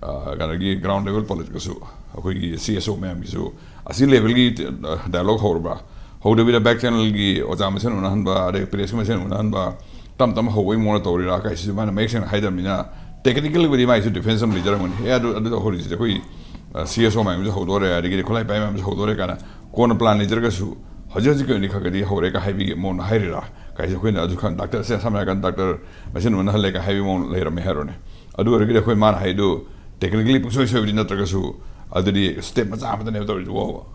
ꯑ, ꯀꯩꯅꯣꯒꯤ ꯒ꯭ꯔꯥꯎꯟ ꯂꯦꯚꯦꯜ ꯄꯣꯂꯤꯇꯤꯛꯁꯇꯁꯨ ꯑꯩꯈꯣꯏꯒꯤ ꯁꯤ ꯑꯦꯁ ꯑꯣ ꯃꯌꯥꯝꯒꯤꯁꯨ ꯑꯁꯤ ꯂꯦꯚꯦꯜꯒꯤ, ꯑ, ꯗꯥꯏꯂꯣꯛ ꯍꯧꯔꯕ꯭ꯔꯥ? ꯍꯧꯗꯕꯤꯗ ꯕꯦꯛ ꯆꯦꯅꯦꯜꯒꯤ ꯑꯣꯖꯥ ꯃꯁꯦꯟ ꯎꯅꯍꯟꯕ, ꯑꯗꯩ ꯄ꯭ꯔꯦꯁꯀꯤ ꯃꯁꯦꯟ ꯎꯅꯍꯟꯕ, ꯇꯞ ꯇꯞꯅ ꯍꯧꯕꯒꯤ ꯃꯑꯣꯡꯗ ꯇꯧꯔꯤꯔꯥ? ꯀꯥꯏꯁꯤꯁꯨ ꯃꯥꯅ ꯃꯌꯦꯛ ꯁꯦꯡꯅ ꯍꯥꯏꯗꯕꯅꯤꯅ, ꯇꯦꯛꯅꯤꯀꯦꯜꯕꯨꯗꯤ ꯃꯥꯏꯁꯨ ꯗꯤꯐꯦꯟꯁ ꯑꯃ ꯂꯩꯖꯔꯝꯒꯅꯤ꯫ ꯑꯦ, ꯑꯗꯨ, ꯑꯗꯨ ꯍꯧꯔꯤꯁꯤꯗꯤ ꯑꯩꯈꯣꯏ, ꯑ, ꯁꯤ ꯑꯦꯁ ꯑꯣ ꯃꯌꯥꯝꯁꯨ ꯍꯧꯗꯣꯔꯦ, ꯑꯗꯒꯤꯗꯤ ꯈꯨꯠꯂꯥꯏ ꯄꯥꯏ ꯃꯌꯥꯝꯁꯨ ꯍꯧꯗꯣꯔꯦ ꯀꯥꯏꯅ ꯀꯣꯟꯅ ꯄ꯭ꯂꯥꯟ ꯂꯩꯖꯔꯒꯁꯨ, ꯍꯧꯖꯤꯛ ꯍꯧꯖꯤꯛꯀꯤ ꯑꯣꯏꯅꯗꯤ ꯈꯔ ꯈꯔꯗꯤ ꯍꯧꯔꯦ ꯀ ꯍꯥꯏꯕꯒꯤ ꯃꯑꯣꯡꯗ ꯍꯥꯏꯔꯤꯔꯥ? ꯀꯥꯏꯁꯦ ꯑꯩꯈꯣꯏꯅ ꯑꯗꯨ ꯈꯪ-, ꯗꯥꯛꯇꯔꯁꯦ ꯁꯝꯅ ꯍꯥꯏꯔꯀꯥꯟꯗ ꯗꯥꯛꯇꯔ ꯃꯁꯦꯟ ꯎꯅꯍꯜꯂꯦ ꯀ ꯍꯥꯏꯕꯒꯤ ꯃꯑꯣꯡ ꯂꯩꯔꯝꯃꯦ ꯍꯥꯏꯔꯣꯅꯦ꯫ ꯑꯗꯨ ꯑꯣꯏꯔꯒꯗꯤ ꯑꯩꯈꯣꯏ ꯃꯥꯅ ꯍꯥꯏꯗꯨ ꯇꯦꯛꯅꯤꯀꯦꯜꯂꯤ ꯄꯨꯡꯁꯣꯏ ꯁꯣꯏꯕꯗꯤ ꯅꯠꯇ꯭ꯔꯒꯁꯨ, ꯑꯗꯨꯗꯤ ꯁ꯭ꯇꯦꯞ ꯃꯆꯥ ꯑꯃꯗꯅꯦꯕ ꯇꯧꯔꯤꯗꯨꯕꯣ꯫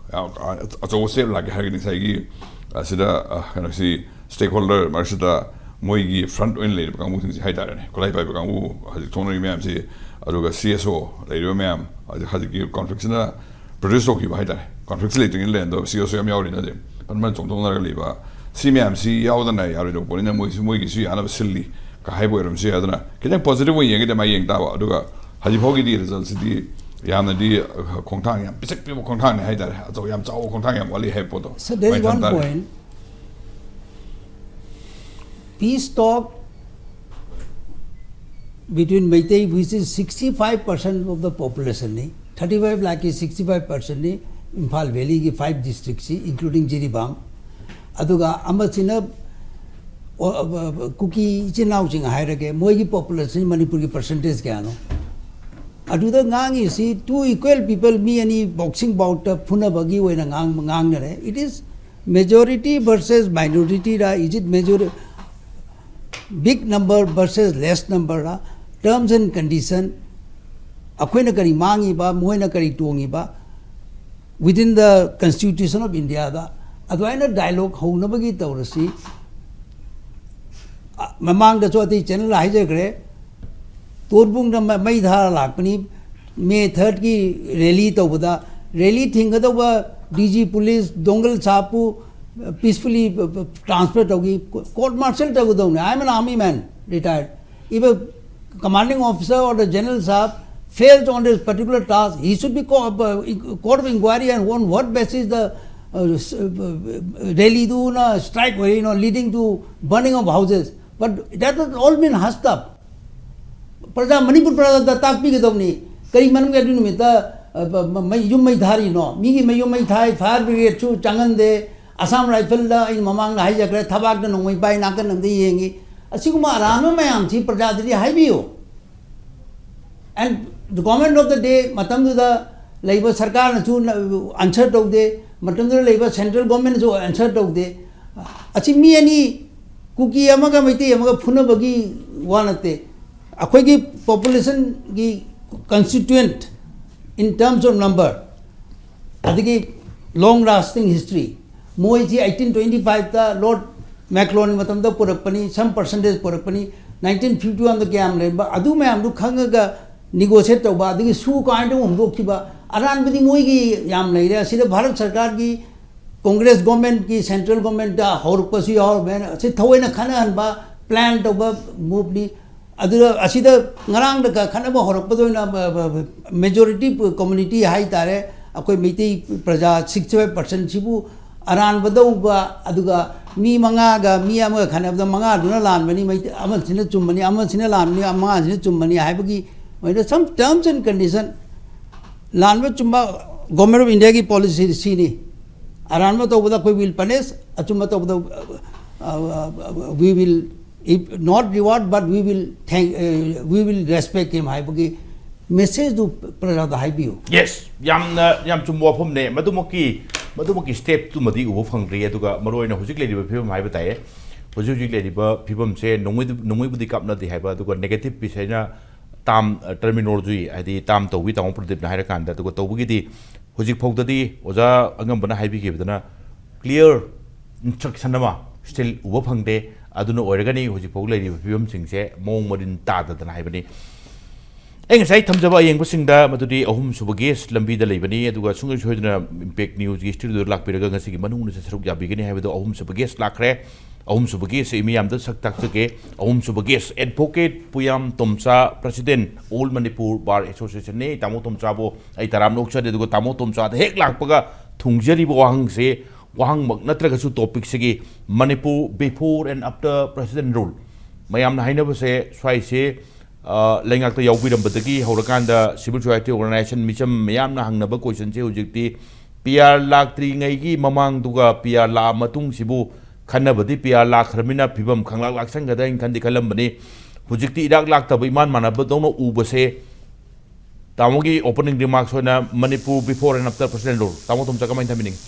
ꯑꯆꯧꯕ ꯁ꯭ꯇꯦꯞ ꯂꯥꯛꯀꯦ ꯍꯥꯏꯔꯒꯗꯤ ꯉꯁꯥꯏꯒꯤ, ꯑꯁꯤꯗ, ꯑ, ꯀꯩꯅꯣꯁꯤ, ꯁ꯭ꯇꯦꯛ ꯍꯣꯜꯗꯔ ꯃꯔꯛꯁꯤꯗ ꯃꯣꯏꯒꯤ ꯐ꯭ꯔꯟꯠ ꯑꯣꯏꯅ ꯂꯩꯔꯤꯕ ꯀꯥꯡꯕꯨꯁꯤꯡꯁꯤ ꯍꯥꯏꯇꯥꯔꯦꯅꯦ, ꯈꯨꯠꯂꯥꯏ ꯄꯥꯏꯕ ꯀꯥꯡꯕꯨ, ꯍꯧꯖꯤꯛ ꯊꯣꯛꯅꯔꯤꯕ ꯃꯌꯥꯝꯁꯤ, ꯑꯗꯨꯒ ꯁꯤ ꯑꯦꯁ ꯑꯣ ꯂꯩꯔꯤꯕ ꯃꯌꯥꯝ, ꯍꯧꯖꯤꯛ, ꯍꯧꯖꯤꯛꯀꯤ ꯀꯣꯟꯐ꯭ꯂꯤꯛꯁꯤꯅ ꯄ꯭ꯔꯣꯗ꯭ꯌꯨꯁ ꯇꯧꯈꯤꯕ ꯍꯥꯏꯇꯥꯔꯦ, ꯀꯣꯟꯐ꯭ꯂꯤꯛꯁ ꯂꯩꯇ꯭ꯔꯤꯉꯩ ꯂꯩꯔꯝꯗꯕ ꯁꯤ ꯑꯦꯁ ꯑꯣ ꯌꯥꯝ ꯌꯥꯎꯔꯤ ꯅꯠꯇꯦ, ꯐꯟ ꯐꯟ ꯆꯣꯡꯊꯣꯛꯅꯔꯒ ꯂꯩꯕ, ꯁꯤ ꯃꯌꯥꯝꯁꯤ ꯌꯥꯎꯗꯅ ꯌꯥꯔꯣꯏꯗꯧꯕ ꯄꯣꯠꯅꯤꯅ ꯃꯣꯏꯁꯨ ꯃꯣꯏꯒꯤꯁꯨ ꯌꯥꯅꯕ ꯁꯤꯜꯂꯤ ꯀ ꯍꯥꯏꯕ ꯑꯣꯏꯔꯝꯁꯨ ꯌꯥꯏ꯫ ꯑꯗꯨꯅ ꯈꯤꯇꯪ ꯄꯣꯖꯤꯇꯤꯚ ꯑꯣꯏꯅ ꯌꯦꯡꯒꯗꯤ ꯑꯗꯨꯃꯥꯏꯅ ꯌꯦꯡ ꯇꯥꯕ꯫ ꯑꯗꯨꯒ ꯍꯧꯖꯤꯛ ꯐꯥꯎꯒꯤꯗꯤ ꯔꯤꯖꯜꯁꯤꯗꯤ ꯌꯥꯝꯅꯗꯤ, ꯑ, ꯈꯣꯡꯊꯥꯡ ꯌꯥꯝ ꯄꯤꯛꯁꯛ ꯄꯤꯛꯄ ꯈꯣꯡꯊꯥꯡꯅꯤ ꯍꯥꯏꯇꯥꯔꯦ, ꯑꯆꯧ-, ꯌꯥꯝ ꯆꯥꯎꯕ ꯈꯣꯡꯊꯥꯡ ꯌꯥꯝ ꯋꯥꯠꯂꯤ ꯍꯥꯏꯕ ꯄꯣꯠꯇꯣ꯫ So there is ꯑꯗꯨꯃꯥꯏꯅ one ꯊꯝ ꯇꯥꯔꯦ꯫ Point. Peace talk between Meitei, which is sixty five percent of the population ꯅꯤ, thirty five lakh ꯀꯤ sixty five percent ꯅꯤ, ꯏꯝꯐꯥꯜ ꯚꯦꯂꯤꯒꯤ five district ꯁꯤ, including ꯖꯤꯔꯤꯕꯥꯝ꯫ ꯑꯗꯨꯒ ꯑꯃꯁꯤꯅ, ꯑꯣ, ꯑ, ꯑ, ꯀꯨꯀꯤ ꯏꯆꯤꯟ ꯏꯅꯥꯎꯁꯤꯡ ꯍꯥꯏꯔꯒꯦ, ꯃꯣꯏꯒꯤ population ꯃꯅꯤꯄꯨꯔꯒꯤ percentage ꯀꯌꯥꯅꯣ? ꯑꯗꯨꯗ ꯉꯥꯡꯉꯤꯁꯤ two equal people, ꯃꯤ ꯑꯅꯤ boxing bout ꯇ ꯐꯨꯅꯕꯒꯤ ꯑꯣꯏꯅ ꯉꯥꯡ-, ꯉꯥꯡꯅꯔꯦ꯫ It is majority versus minority ꯔ, is it majority, big number versus less number ꯔ, terms and condition, ꯑꯩꯈꯣꯏꯅ ꯀꯔꯤ ꯃꯥꯡꯉꯤꯕ, ꯃꯣꯏꯅ ꯀꯔꯤ ꯇꯣꯡꯉꯤꯕ, within the Constitution of India ꯗ ꯑꯗꯨꯃꯥꯏꯅ ꯗꯥꯏꯂꯣꯛ ꯍꯧꯅꯕꯒꯤ ꯇꯧꯔꯁꯤ꯫ ꯃꯃꯥꯡꯗꯁꯨ ꯑꯇꯩ ꯆꯦꯅꯦꯜ ꯍꯥꯏꯖꯈ꯭ꯔꯦ, ꯇꯣꯔꯕꯨꯡꯗ ꯃ- ꯃꯩ ꯊꯥꯔ ꯂꯥꯛꯄꯅꯤ꯫ ꯃꯦ ꯊꯥꯔꯠꯀꯤ ꯔꯦꯂꯤ ꯇꯧꯕꯗ, ꯔꯦꯂꯤ ꯊꯤꯡꯒꯗꯧꯕ ꯗꯤ ꯖꯤ ꯄꯨꯂꯤꯁ ꯗꯣꯡꯒꯜ ꯁꯥꯍꯕꯄꯨ ꯄꯤꯁꯐꯨꯜꯂꯤ ꯇ꯭ꯔꯥꯟꯁꯐꯔ ꯇꯧꯈꯤ꯫ ꯀꯣꯔꯠ ꯃꯥꯔꯁꯦꯜ ꯇꯧꯒꯗꯧꯅꯤ꯫ I am an army man, retired. If a commanding officer or the general sahab fails on this particular task, he should be co- uh, court of inquiry and on what basis the uh, s- uh, rally do na strike, you know, leading to burning of houses. But that has all been hushed up. ꯄ꯭ꯔꯖꯥ, ꯃꯅꯤꯄꯨꯔ ꯄ꯭ꯔꯖꯥꯗ ꯇꯥꯛꯄꯤꯒꯗꯧꯅꯤ꯫ ꯀꯔꯤ ꯃꯔꯝꯒꯤ ꯑꯗꯨ ꯅꯨꯃꯤꯠꯇ, ꯑ, ꯕ- ꯃ- ꯃꯩ, ꯌꯨꯝ ꯃꯩ ꯊꯥꯔꯤꯅꯣ? ꯃꯤꯒꯤ ꯃꯌꯨꯝ ꯃꯩ ꯊꯥꯏ, ꯐꯥꯌꯔ ꯕ꯭ꯔꯤꯒꯦꯗꯁꯨ ꯆꯪꯍꯟꯗꯦ꯫ ꯑꯁꯥꯝ ꯔꯥꯏꯐꯜꯗ ꯑꯩꯅ ꯃꯃꯥꯡꯗ ꯍꯥꯏꯖꯈ꯭ꯔꯦ, ꯊꯕꯥꯛꯇ ꯅꯣꯡꯃꯩ ꯄꯥꯏ, ꯅꯥꯀꯟ ꯑꯃꯗ ꯌꯦꯡꯉꯤ꯫ ꯑꯁꯤꯒꯨꯝꯕ ꯑꯔꯥꯟꯕ ꯃꯌꯥꯝꯁꯤ ꯄ꯭ꯔꯖꯥꯗꯗꯤ ꯍꯥꯏꯕꯤꯌꯨ꯫ And the government of the day, ꯃꯇꯝꯗꯨꯗ ꯂꯩꯕ ꯁꯔꯀꯥꯔꯅꯁꯨ ꯑꯟꯁꯔ ꯇꯧꯗꯦ, ꯃꯇꯝꯗꯨꯗ ꯂꯩꯕ ꯁꯦꯟꯇ꯭ꯔꯦꯜ ꯒꯣꯔꯃꯦꯟꯅꯁꯨ ꯑꯟꯁꯔ ꯇꯧꯗꯦ꯫ ꯑꯁꯤ ꯃꯤ ꯑꯅꯤ, ꯀꯨꯀꯤ ꯑꯃꯒ ꯃꯩꯇꯩ ꯑꯃꯒ ꯐꯨꯅꯕꯒꯤ ꯋꯥ ꯅꯠꯇꯦ꯫ ꯑꯩꯈꯣꯏꯒꯤ ꯄꯣꯄꯨꯂꯦꯁꯟꯒꯤ constituent in terms of number, ꯑꯗꯒꯤ long lasting history, ꯃꯣꯏꯁꯤ eighteen twenty fiveꯇ Lord Macleod ꯃꯇꯝꯗ ꯄꯨꯔꯛꯄꯅꯤ, some percentage ꯄꯨꯔꯛꯄꯅꯤ, nineteen fifty oneꯗ ꯀꯌꯥꯝ ꯂꯩꯔꯝꯕ, ꯑꯗꯨ ꯃꯌꯥꯝꯗꯨ ꯈꯪꯉꯒ negotiate ꯇꯧꯕ, ꯑꯗꯒꯤ ꯁꯨ ꯀꯥꯏꯅ ꯍꯨꯟꯗꯣꯛꯈꯤꯕ, ꯑꯔꯥꯟꯕꯗꯤ ꯃꯣꯏꯒꯤ ꯌꯥꯝ ꯂꯩꯔꯦ꯫ ꯑꯁꯤꯗ ꯚꯥꯔꯠ ꯁꯔꯀꯥꯔꯒꯤ, ꯀꯣꯡꯒ꯭ꯔꯦꯁ ꯒꯣꯔꯃꯦꯟꯠꯀꯤ, ꯁꯦꯟꯇ꯭ꯔꯦꯜ ꯒꯣꯔꯃꯦꯟꯠꯇ ꯍꯧꯔꯛꯄꯁꯨ ꯌꯥꯎꯔꯝꯃꯦ꯫ ꯑꯁꯤ ꯊꯑꯣꯏꯅ ꯈꯠꯅꯍꯟꯕ, plan ꯇꯧꯕ moveꯅꯤ꯫ ꯑꯗꯨꯗ ꯑꯁꯤꯗ ꯉꯔꯥꯡꯗ ꯈ- ꯈꯠꯅꯕ ꯍꯧꯔꯛꯄꯗ ꯑꯣꯏꯅ ꯃꯦꯖꯣꯔꯤꯇꯤ ꯀꯝꯃꯨꯅꯤꯇꯤ ꯍꯥꯏ ꯇꯥꯔꯦ, ꯑꯩꯈꯣꯏ ꯃꯩꯇꯩ ꯄ꯭ꯔꯖꯥ sixty five percentꯁꯤꯕꯨ ꯑꯔꯥꯟꯕꯗ ꯎꯕ, ꯑꯗꯨꯒ ꯃꯤ ꯃꯉꯥꯒ ꯃꯤ ꯑꯃꯒ ꯈꯠꯅꯕꯗ ꯃꯉꯥꯗꯨꯅ ꯂꯥꯟꯕꯅꯤ, ꯃꯩꯇꯩ ꯑꯃꯁꯤꯅ ꯆꯨꯝꯕꯅꯤ, ꯑꯃꯁꯤꯅ ꯂꯥꯟꯕꯅꯤ, ꯃꯉꯥꯁꯤꯅ ꯆꯨꯝꯕꯅꯤ ꯍꯥꯏꯕꯒꯤ ꯃꯣꯏꯗ some terms and condition, ꯂꯥꯟꯕ ꯆꯨꯝꯕ Government of Indiaꯒꯤ policy ꯁꯤꯅꯤ꯫ ꯑꯔꯥꯟꯕ ꯇꯧꯕꯗ ꯑꯩꯈꯣꯏ will punish, ꯑꯆꯨꯝꯕ ꯇꯧꯕꯗ, uh, uh, uh, we will, if not reward, but we will thank, uh, we will respect him ꯍꯥꯏꯕꯒꯤ messageꯗꯨ ꯄ꯭ꯔꯖꯥꯗ ꯍꯥꯏꯕꯤꯌꯨ꯫ Yes, ꯌꯥꯝꯅ ꯌꯥꯝ ꯆꯨꯝꯕ ꯋꯥꯐꯝꯅꯦ꯫ ꯃꯗꯨꯃꯛꯀꯤ ꯃꯗꯨꯃꯛꯀꯤ stepꯇꯨꯃꯗꯤ ꯎꯕ ꯐꯪꯗ꯭ꯔꯤ꯫ ꯑꯗꯨꯒ ꯃꯔꯨꯑꯣꯏꯅ ꯍꯧꯖꯤꯛ ꯂꯩꯔꯤꯕ ꯐꯤꯕꯝ ꯍꯥꯏꯕ ꯇꯥꯏꯌꯦ, ꯍꯧꯖꯤꯛ ꯍꯧꯖꯤꯛ ꯂꯩꯔꯤꯕ ꯐꯤꯕꯝꯁꯦ ꯅꯣꯡꯃꯩꯗꯨ- ꯅꯣꯡꯃꯩꯕꯨꯗꯤ ꯀꯥꯞꯅꯗꯦ ꯍꯥꯏꯕ, ꯑꯗꯨꯒ negative piece ꯍꯥꯏꯅ term, terminology, ꯍꯥꯏꯗꯤ term ꯇꯧꯕꯤ ꯇꯥꯃꯣ ꯄ꯭ꯔꯗꯤꯞꯅ ꯍꯥꯏꯔꯀꯥꯟꯗ, ꯑꯗꯨꯒ ꯇꯧꯕꯒꯤꯗꯤ ꯍꯧꯖꯤꯛ ꯐꯥꯎꯗꯗꯤ ꯑꯣꯖꯥ ꯑꯉꯝꯕꯅ ꯍꯥꯏꯕꯤꯈꯤꯕꯗꯅ clear instruction ꯑꯃ still ꯎꯕ ꯐꯪꯗꯦ꯫ ꯑꯗꯨꯅ ꯑꯣꯏꯔꯒꯅꯤ ꯍꯧꯖꯤꯛꯐꯥꯎ ꯂꯩꯔꯤꯕ ꯐꯤꯕꯝꯁꯤꯡꯁꯦ ꯃꯑꯣꯡ ꯃꯔꯤꯟ ꯇꯥꯗꯗꯅ ꯍꯥꯏꯕꯅꯤ꯫ ꯑꯩ ꯉꯁꯥꯏ ꯊꯝꯖꯕ ꯑꯌꯦꯡꯕꯁꯤꯡꯗ ꯃꯗꯨꯗꯤ ꯑꯍꯨꯝꯁꯨꯕ ꯒꯦꯁ ꯂꯝꯕꯤꯗ ꯂꯩꯕꯅꯤ, ꯑꯗꯨꯒ ꯁꯨꯡꯁꯣꯏ ꯁꯣꯏꯗꯅ ꯏꯝꯄꯦꯛ ꯅ꯭ꯌꯨꯁꯀꯤ ꯁ꯭ꯇꯨꯗꯤꯑꯣꯗ ꯂꯥꯛꯄꯤꯔꯒ ꯉꯁꯤꯒꯤ ꯃꯅꯨꯡꯗꯁꯨ ꯁꯔꯨꯛ ꯌꯥꯕꯤꯒꯅꯤ ꯍꯥꯏꯕꯗꯣ꯫ ꯑꯍꯨꯝꯁꯨꯕ ꯒꯦꯁ ꯂꯥꯛꯈ꯭ꯔꯦ꯫ ꯑꯍꯨꯝꯁꯨꯕ ꯒꯦꯁ ꯑꯩ ꯃꯤꯌꯥꯝꯗ ꯁꯛ ꯇꯥꯛꯆꯒꯦ꯫ ꯑꯍꯨꯝꯁꯨꯕ guest advocate Puyam Tomcha, president all Manipur bar ꯑꯦꯁꯣꯁꯤꯌꯦꯁꯟꯅꯤ꯫ ꯇꯥꯃꯣ ꯇꯣꯝꯆꯥꯕꯨ ꯑꯩ ꯇꯔꯥꯝꯅ ꯑꯣꯛꯆꯔꯤ꯫ ꯑꯗꯨꯒ ꯇꯥꯃꯣ ꯇꯣꯝꯆꯥꯗ ꯍꯦꯛ ꯂꯥꯛꯄꯒ ꯊꯨꯡꯖꯔꯤꯕ ꯋꯥꯍꯪꯁꯦ, ꯋꯥꯍꯪꯃꯛ ꯅꯠꯇ꯭ꯔꯒꯁꯨ ꯇꯣꯄꯤꯛꯁꯤꯒꯤ Manipur before and after president rule꯫ ꯃꯌꯥꯝꯅ ꯍꯥꯏꯅꯕꯁꯦ ꯁ꯭ꯋꯥꯏꯁꯦ, ꯑ, ꯂꯩꯉꯥꯛꯇ ꯌꯥꯎꯕꯤꯔꯝꯕꯗꯒꯤ ꯍꯧꯔꯀꯥꯟꯗ ꯁꯤꯚꯤꯜ ꯁꯣꯁꯥꯏꯇꯤ ꯑꯣꯔꯒꯅꯥꯏꯖꯦꯁꯟ ꯃꯤꯆꯝ ꯃꯌꯥꯝꯅ ꯍꯪꯅꯕ ꯀꯣꯏꯁꯟꯁꯦ ꯍꯧꯖꯤꯛꯇꯤ ꯄꯤ ꯑꯥꯔ ꯂꯥꯛꯇ꯭ꯔꯤꯉꯩꯒꯤ ꯃꯃꯥꯡꯗꯨꯒ ꯄꯤ ꯑꯥꯔ ꯂꯥꯛꯑ ꯃꯇꯨꯡꯁꯤꯕꯨ ꯈꯟꯅꯕꯗꯤ ꯄꯤ ꯑꯥꯔ ꯂꯥꯛꯈ꯭ꯔꯃꯤꯅ ꯐꯤꯕꯝ ꯈꯪꯂꯥꯛ ꯂꯥꯛꯁꯟꯒꯗ꯭ꯔꯥ ꯍꯥꯏꯅ ꯈꯟꯗꯤ ꯈꯜꯂꯝꯕꯅꯤ꯫ ꯍꯧꯖꯤꯛꯇꯤ ꯏꯔꯥꯛ ꯂꯥꯛꯇꯕ ꯏꯃꯥꯟ ꯃꯥꯟꯅꯕꯗꯧꯅ ꯎꯕꯁꯦ ꯇꯥꯃꯣꯒꯤ opening remarks ꯑꯣꯏꯅ Manipur before and after president rule, ꯇꯥꯃꯣ ꯇꯣꯝꯆꯥ ꯀꯃꯥꯏꯅ ꯊꯝꯕꯤꯅꯤꯡꯉꯤ?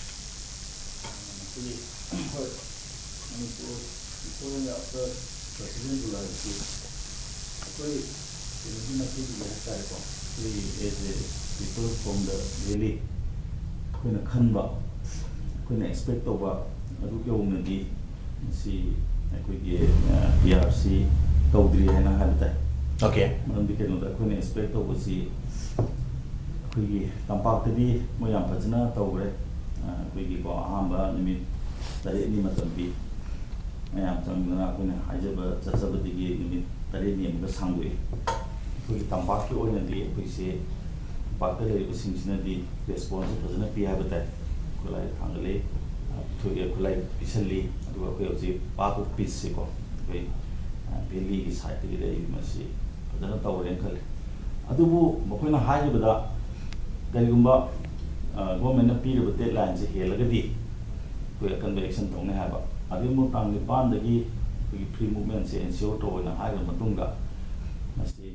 ꯑꯩꯈꯣꯏꯒꯤ, ꯍꯣꯏ, Manipur before and after president rule ꯍꯥꯏꯕꯁꯤ ꯑꯩꯈꯣꯏ ꯀꯩꯅꯣꯒꯤ ꯃꯥꯏꯀꯩꯗꯒꯤ ꯍꯥꯏ ꯇꯥꯔꯦꯀꯣ, ꯑꯩꯈꯣꯏ as a people from the valley ꯑꯩꯈꯣꯏꯅ ꯈꯟꯕ, ꯑꯩꯈꯣꯏꯅ expect ꯇꯧꯕ ꯑꯗꯨꯒꯤ ꯍꯧꯅꯗꯤ ꯃꯁꯤ ꯑꯩꯈꯣꯏꯒꯤ, ꯑ, ꯄꯤ ꯑꯥꯔ ꯁꯤ ꯇꯧꯗ꯭ꯔꯤ ꯍꯥꯏꯅ ꯍꯥꯏꯕ ꯇꯥꯏ꯫ Okay. ꯃꯔꯝꯗꯤ ꯀꯩꯅꯣꯗ ꯑꯩꯈꯣꯏꯅ expect ꯇꯧꯕꯁꯤ ꯑꯩꯈꯣꯏꯒꯤ ꯇꯝꯄꯥꯛꯇꯗꯤ ꯃꯣꯏ ꯌꯥꯝ ꯐꯖꯅ ꯇꯧꯈ꯭ꯔꯦ꯫ ꯑ, ꯑꯩꯈꯣꯏꯒꯤꯀꯣ ꯑꯍꯥꯟꯕ ꯅꯨꯃꯤꯠ ꯇꯔꯦꯠꯅꯤ ꯃꯇꯝ ꯄꯤ꯫ ꯃꯌꯥꯝ ꯆꯪꯗꯅ ꯑꯩꯈꯣꯏꯅ ꯍꯥꯏꯖꯕ ꯆꯠꯆꯕꯗꯒꯤ ꯅꯨꯃꯤꯠ ꯇꯔꯦꯠꯅꯤ ꯑꯃꯨꯛꯀ ꯁꯥꯡꯗꯣꯛꯏ꯫ ꯑꯩꯈꯣꯏꯒꯤ ꯇꯝꯄꯥꯛꯀꯤ ꯑꯣꯏꯅꯗꯤ ꯑꯩꯈꯣꯏꯁꯦ ꯇꯝꯄꯥꯛꯇ ꯂꯩꯔꯤꯕꯁꯤꯡꯁꯤꯅꯗꯤ response ꯐꯖꯅ ꯄꯤ ꯍꯥꯏꯕ ꯇꯥꯏ꯫ ꯈꯨꯠꯂꯥꯏ ꯊꯥꯡꯒꯠꯂꯤ, ꯑ, ꯄꯤꯊꯣꯛꯑꯦ, ꯈꯨꯠꯂꯥꯏ ꯄꯤꯁꯜꯂꯤ꯫ ꯑꯗꯨꯒ ꯑꯩꯈꯣꯏ ꯍꯧꯖꯤꯛ part of peace ꯁꯦꯀꯣ, ꯑꯩꯈꯣꯏ, ꯑ, valley ꯒꯤ side ꯇꯒꯤ ꯂꯩꯔꯤꯕ ꯃꯁꯤ ꯐꯖꯅ ꯇꯧꯔꯦꯅ ꯈꯜꯂꯤ꯫ ꯑꯗꯨꯕꯨ ꯃꯈꯣꯏꯅ ꯍꯥꯏꯈꯤꯕꯗ ꯀꯔꯤꯒꯨꯝꯕ, ꯑ, government ꯅ ꯄꯤꯔꯤꯕ deadline ꯁꯦ ꯍꯦꯜꯂꯒꯗꯤ ꯑꯩꯈꯣꯏ ꯑꯀꯟꯕ action ꯇꯧꯅꯤ ꯍꯥꯏꯕ꯫ ꯑꯗꯨꯒꯤ ꯑꯃꯨꯛ ꯇꯥꯡ ꯅꯤꯄꯥꯟꯗꯒꯤ ꯑꯩꯈꯣꯏꯒꯤ free movement ꯁꯦ ensure ꯇꯧꯑꯣꯅ ꯍꯥꯏꯈ꯭ꯔ ꯃꯇꯨꯡꯗ ꯃꯁꯤ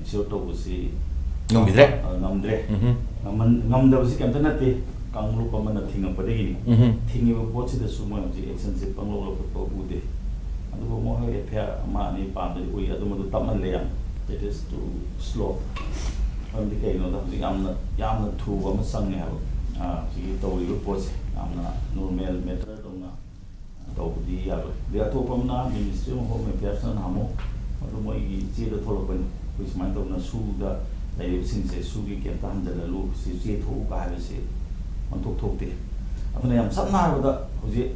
ensure ꯇꯧꯕꯁꯤ ꯉꯝꯈꯤꯗ꯭ꯔꯦ? ꯑ, ꯉꯝꯗ꯭ꯔꯦ꯫ ꯎꯝꯍꯨꯝ꯫ ꯉꯝꯍꯟ-, ꯉꯝꯗꯕꯁꯤ ꯀꯩꯝꯇ ꯅꯠꯇꯦ꯫ ꯀꯥꯡꯂꯨꯞ ꯑꯃꯅ ꯊꯤꯡꯉꯛꯄꯗꯒꯤꯅꯤ꯫ ꯎꯝꯍꯨꯝ꯫ ꯊꯤꯡꯉꯤꯕ ꯄꯣꯠꯁꯤꯗꯁꯨ ꯃꯣꯏ ꯍꯧꯖꯤꯛ action ꯁꯦ ꯄꯪꯂꯧ ꯂꯧꯈꯠꯄ ꯎꯗꯦ꯫ ꯑꯗꯨꯕꯨ ꯃꯣꯏ ꯍꯣꯏ F I R ꯑꯃ ꯑꯅꯤ ꯄꯥꯟꯕꯗꯤ ꯎꯏ, ꯑꯗꯨ ꯃꯗꯨ ꯇꯞꯃꯜꯂꯦ ꯌꯥꯝ꯫ It is too slow꯫ ꯃꯔꯝꯗꯤ ꯀꯩꯒꯤꯅꯣꯗ ꯍꯧꯖꯤꯛ ꯌꯥꯝꯅ, ꯌꯥꯝꯅ ꯊꯨꯕ ꯑꯃ ꯆꯪꯉꯦ ꯍꯥꯏꯕ꯫ ꯑ, ꯍꯧꯖꯤꯛꯀꯤ ꯇꯧꯔꯤꯕ ꯄꯣꯠꯁꯦ ꯌꯥꯝꯅ normal matter ꯗꯧꯅ ꯇꯧꯕꯗꯤ ꯌꯥꯔꯣꯏ꯫ ꯑꯗꯩ ꯑꯇꯣꯞꯄ ꯑꯃꯅ Ministry of Home Affairsꯅ ꯅꯍꯥꯟꯃꯨꯛ ꯑꯗꯨ ꯃꯣꯏꯒꯤ ꯆꯦꯗ ꯊꯣꯛꯂꯛꯄꯅꯤ, ꯑꯩꯈꯣꯏ ꯁꯨꯃꯥꯏꯅ ꯇꯧꯗꯅ ꯁꯨꯗ ꯂꯩꯔꯤꯕꯁꯤꯡꯁꯦ ꯁꯨꯒꯤ ꯀꯦꯝꯇ ꯍꯟꯖꯤꯜꯍꯜꯂꯨ, ꯁꯤ ꯆꯦ ꯊꯣꯛꯎ ꯀ ꯍꯥꯏꯕꯁꯤ ꯑꯣꯟꯊꯣꯛ ꯊꯣꯛꯇꯦ꯫ ꯑꯗꯨꯅ ꯌꯥꯝ ꯁꯝꯅ ꯍꯥꯏꯔꯕꯗ ꯍꯧꯖꯤꯛ